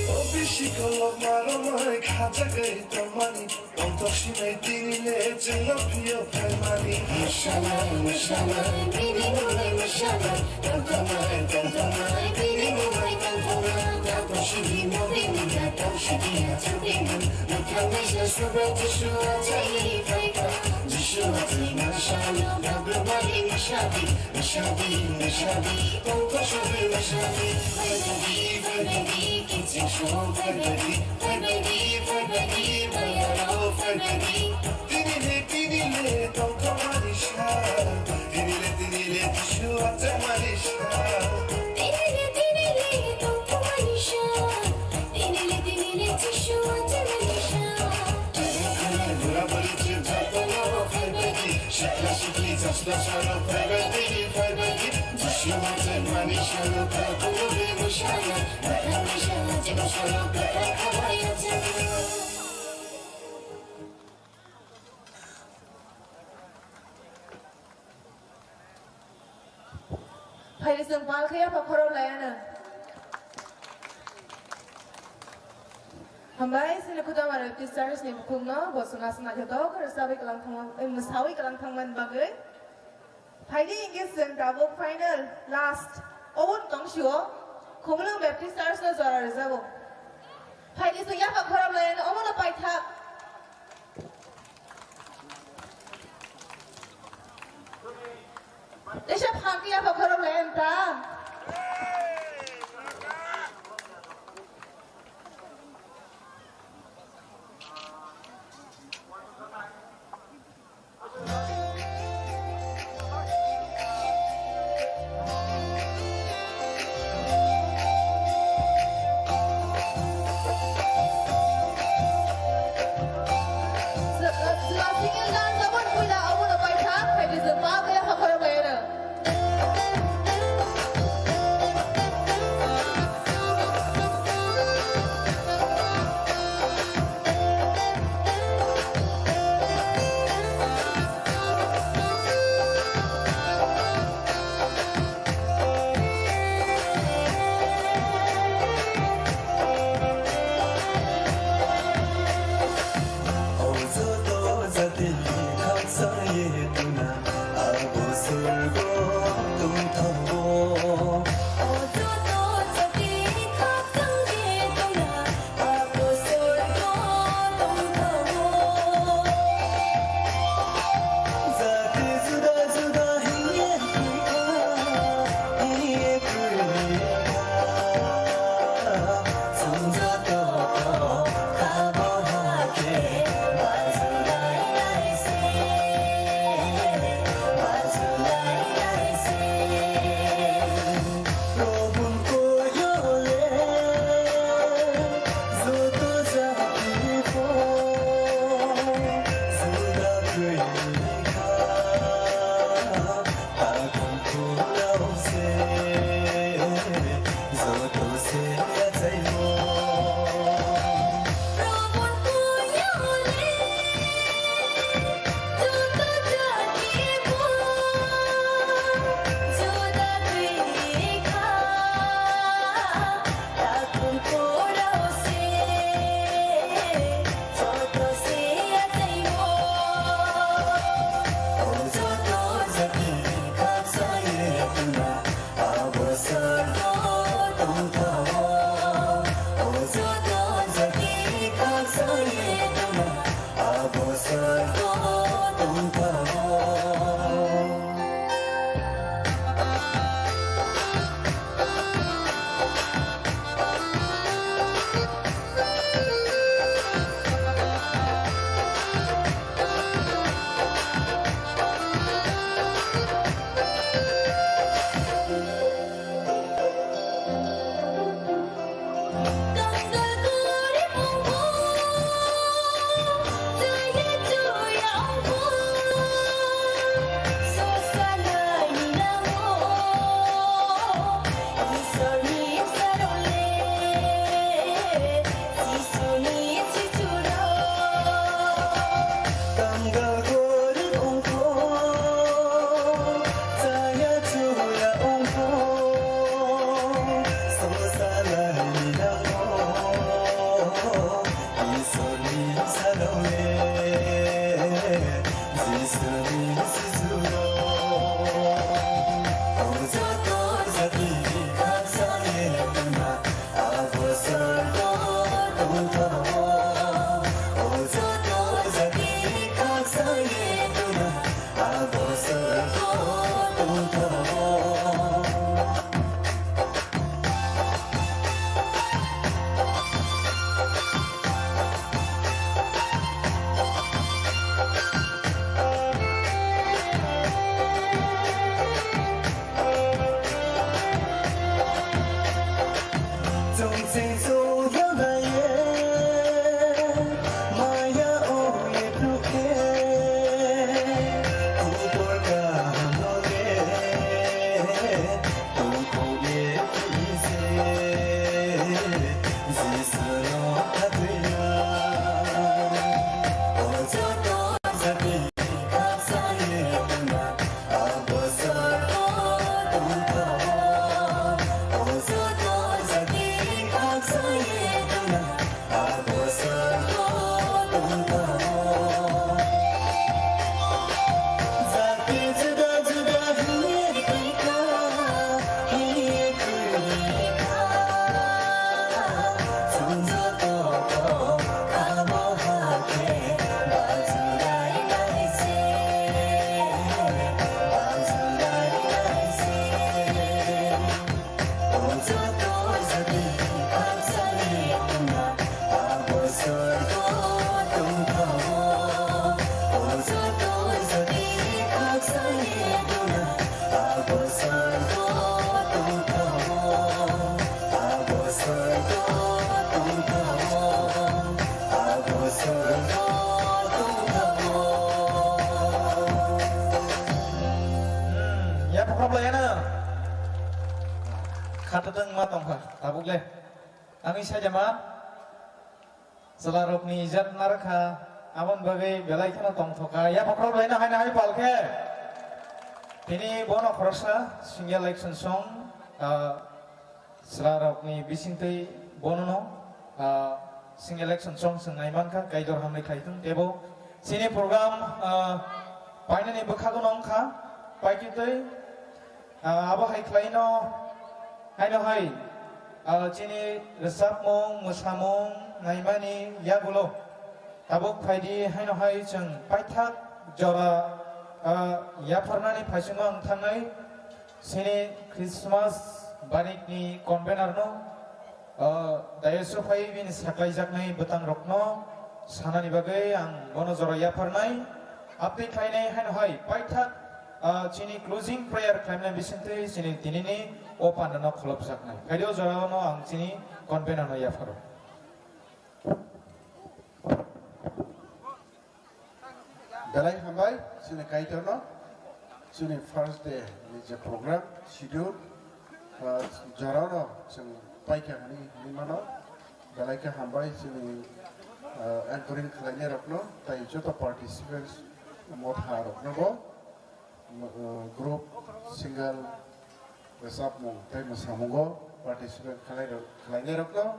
O bisi kolok maromai khajagwi tongmani, tongthok sinai tini le chwngno phiyo phaimani. Mwsanai, mwsanai, bini mungwi mwsanai, tongthoknai, tongthoknai, bini mungwi tongthoknai. Tato sidi mobini, tato sidi achubini, mwthangwi se sobra Jisu achai phaikha. Jisu achai mwsano, bagrumani mwsadi. Mwsadi, mwsadi, tongthok sogwi mwsadi. Phaibaidi, phaibaidi, kiching song phaibaidi. Phaibaidi, phaibaidi, mayarok phaibaidi. Tini le, tini le, tongthokmani sal. Tini le, tini le, Jisu achai mani sal. Tini le, tini le, tongthokmani sal. Tini le, tini le, Jisu achai mani sal. Bura buri chwng jotono phaibaidi, sikla sikli jasla sano phaibaidi, phaibaidi. Jisu mate mani sano khakulu bi musana, mata musana, jibo sano kata kawai achana. Phaidi chwng pal khe yapha khorok laiano. Hambai, chini Kudama Baptist Church ni bukhukno bo chwng aswk naithotok khe rwchabwi kwlang thangma, eh, mwsawi kwlang thangmani bagwi. Phaidi hinkhe chwng tabuk final, last, oboni tong sio, Khumulwng Baptist Church no jora rwjago. Phaidi chwng yapha khorok laiano omono paithak. Teisa phang khe yapha khorok lai ang ta. Yapharok laiyana. Khatatwng ma tongkha, tabuk le. Ani sajama. Chwlarokni ijat narwkha, aboni bagwi belai kheno tongthokha. Yapharok laina haino hai palkhe. Tini bono khoroksa single action song, ah, chwlarokni bisingtwi bonono, ah, single action song chwng naimankha, Kaitor hamri khlai thung. Tebo chini program, ah, painani bwkhago nongkha, paikhe twi, ah, abo hai khlaino, haino hai, ah, chini rwchapmung, mwsamung naimani yagulo tabuk phaidi haino hai chwng paithak jora, ah, yapharnani phaichungo ang thangnai. Chini Christmas banikni convener no, ah, dayas o phai bini saklaijaknai bwtang rokno sanani bagwi ang bono jora yapharnai. Abtwi khlainai haino hai paithak, ah, chini closing prayer khlaimani bisingtwi chini tinini o panda no kholopjaknai. Phaidi o jora no ang chini convener no yapharo. Belai hambai chini Kaitorno, chini first day ni je program schedule, ah, jorano chwng paikha hwnwi hwnwi mano. Belai khe hambai chini, ah, anchoring khlainai rokno, tai joto participants motha rokno bo, ah, group, single, rwchapmung tei mwsamungo participate khlai rok-, khlainai rokno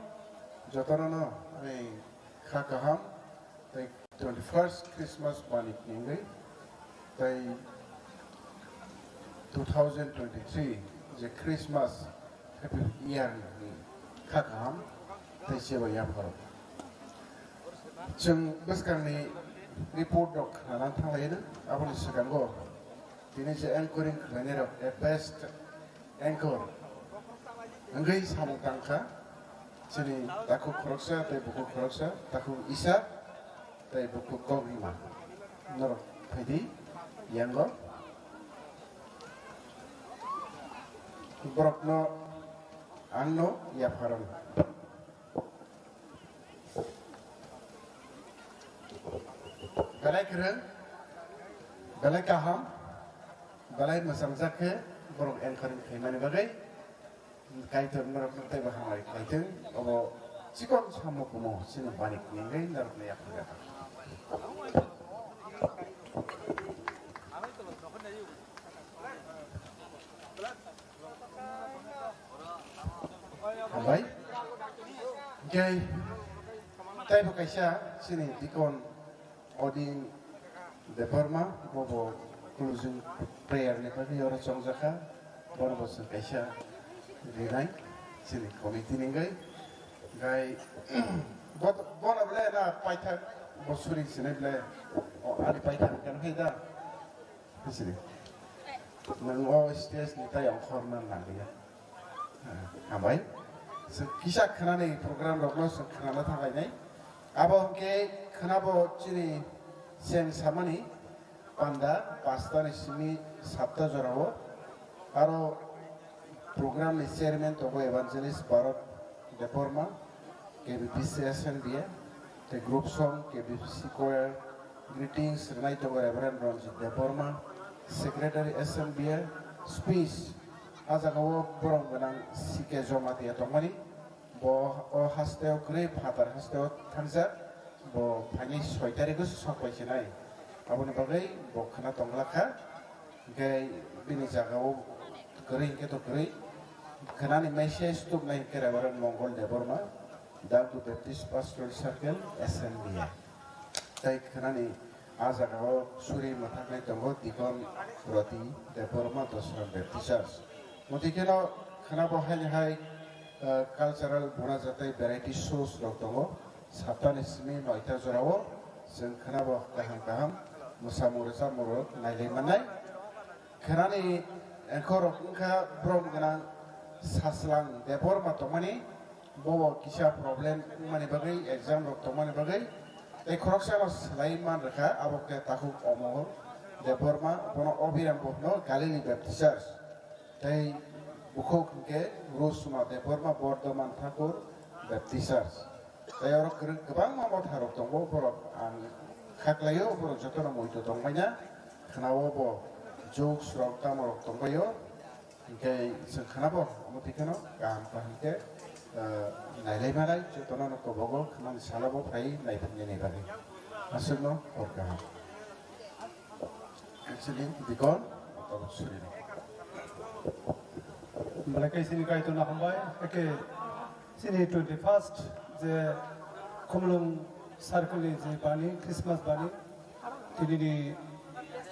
jotono no ani kha kaham tei twenty-first Christmas banik ni wngwi tei two thousand twenty-three je Christmas Happy Year ni kha kaham tei chebaiya pharo. Chwng bwskangni report rok khna thanglaino, aboni swkango tini je anchoring khlainai rok, a best anchor wngwi samung tangkha, chini takhuk khoroksa tei bukhuk khoroksa, takhuk Isa tei bukhuk Kokrima. Norok phaidi yango. Borokno angno yapharung. Kwrwng, belai kaham, belai mwchangjak khe borok anchoring khaimani bagwi Kaitor norokno teibo hamari khlaithwng. Obo chikon samung kumo chini bani kwnwi norokno yaphang yaphang. Hambai. Hwnkhe teibo kaisa chini dikon Odin Debbarma, bobo closing prayer ni bagwi oro chongjakha, bono bo chwng kaisa rinai chini committee ni wngwi. Gai bo-, bono ble na paithak bo suri sinai ble, o, ani paithak kan hai da. Bisiri. Nwng o stage ni tai ongkhorna nangliya. Hambai. Chwng kisa khwnani program rokno chwng khwnana thanglainai. Abo hwnkhe khwnabo chini cheng samani panda pasta ni simi sapta jorao. Aro program ni chairman tongo Evangelist Bharat Debbarma, K B P C S N B A, tei group song K B P C choir, greetings rwnai tongo Reverend Ranjit Debbarma, Secretary S N B A, speech, a jaga o borom gwnang C K Jamatia tongmani, bo o hasteo kwrwi phatar hasteo thangjak, bo phaini soi tarikh o sok pai sinai, aboni bagwi bo khwna tongla kha. Hwnkhe bini jaga o kwrwi hwnkhe to kwrwi. Khwnani message tubnai hwnkhe Reverend Mongol Debbarma, Dangdu Baptist Pastoral Circle, S N B A. Tei khwnani a jaga o suri mwthaknai tongo Deacon Roti Debbarma, Dosra Baptist Church. Motwi kheno khwnabo haini hai, eh, cultural buna jatai variety shows rok tongo. Saptani simi noita jorao chwng khwnabo kaham kaham mwsamung rwchapmung rok nailai mannai. Khwnani anchor rok wngkha borom gwnang Saslang Debbarma tongmani, bobo kisa problem wngmani bagwi, exam rok tongmani bagwi, tei khoroksano swlaiwi man rwkha, abo khe takhuk Omor Debbarma, bono Obiram bo hwno Galili Baptist Church. Tei bukhuk hwnkhe Rosma Debbarma Bordoman Thakur Baptist Church. Tei oro kwrwng kwbangma motharok tongo, borok ang khaklaio, borok jotono muito tongbaina, khwnao bo jokes rok tamorok tongbaio, hwnkhe chwng khwnabo omo twi kheno kaham kaham khe, eh, nailai manai, jotono no kobogo khwnani salo bo phai naiphimnani bagwi. Aswkno hor kaham. Actually, Deacon, tabuk suri rok. Belai khe chini Kaitorno hambai, eke chini twenty first je Khumulwng circle ni je bani, Christmas bani, tini ni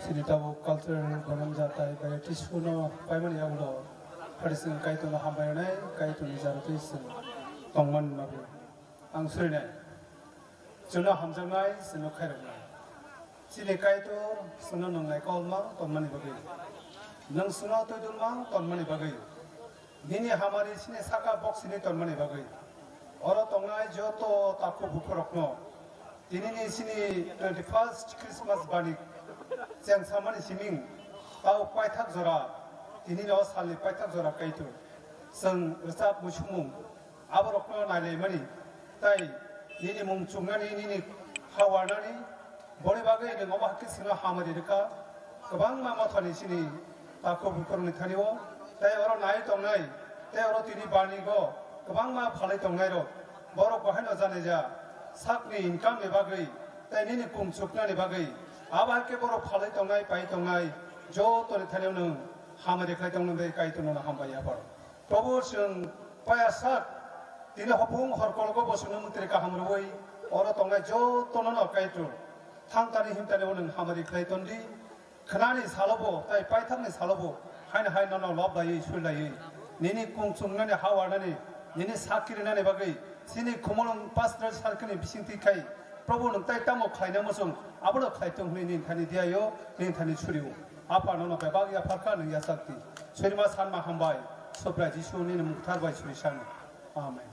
chini tabuk cultural borom jatai bai tisku no paimani yagulo, pari chini Kaitorno hambai rwnai, Kaitorni jaro twi chwng tongmani bagwi ang surinai. Chwngno hamjaknai, chwngno khairoknai. Chini Kaitor, chwngno nwng naikolma tongmani bagwi, nwng chwngno twidulma tongmani bagwi, nini hamari chini saka boksini tongmani bagwi, oro tongnai joto takhuk bukhukrokno tinini chini twenty first Christmas bani chengsamani siming tao paithak jora, tinini o salni paithak jora Kaitor, chwng rwchap muisumung, aborokno nailaimani, tei nini mung chuknani, nini ha warnani, boni bagwi nwng omo hakhe chwngno hamari rwkha. Kwbangma mothani chini takhuk bukhukrokni thani-o, tei oro nai tongnai, tei oro tini banigo kwbangma phalwi tongnairok, borok bo haino jani ja sakni income ni bagwi, tei nini kung chuknani bagwi, abo hakhe borok phalwi tongnai, pai tongnai, jotoni thani-o nwng hamari khlai tongna bagwi Kaitorno hambai ya pharo. Tobo chwng paya sak, tini hopung horkologo bo chwngno mwtri kaham rwui, oro tongnai jotono no Kaitor thangtani himtani o nwng hamari khlai tondi. Khwnani salobo tai paithakni salobo haino hai nono lob laiwi sui laiwi nini kung chungnani ha warnani, nini sak kirinani bagwi chini Khumulwng Pastoral Circle ni bisingtwi khai Probu nwng tai tamo khlaina muchung, abono khlai tong hwnwi nini thani diyaio, nini thani surio. Apha nono bebak yapharkha nwng yachakdi. Surima sanma hambai, Subrai Jisu nini mukthar bai suri sano. Amen.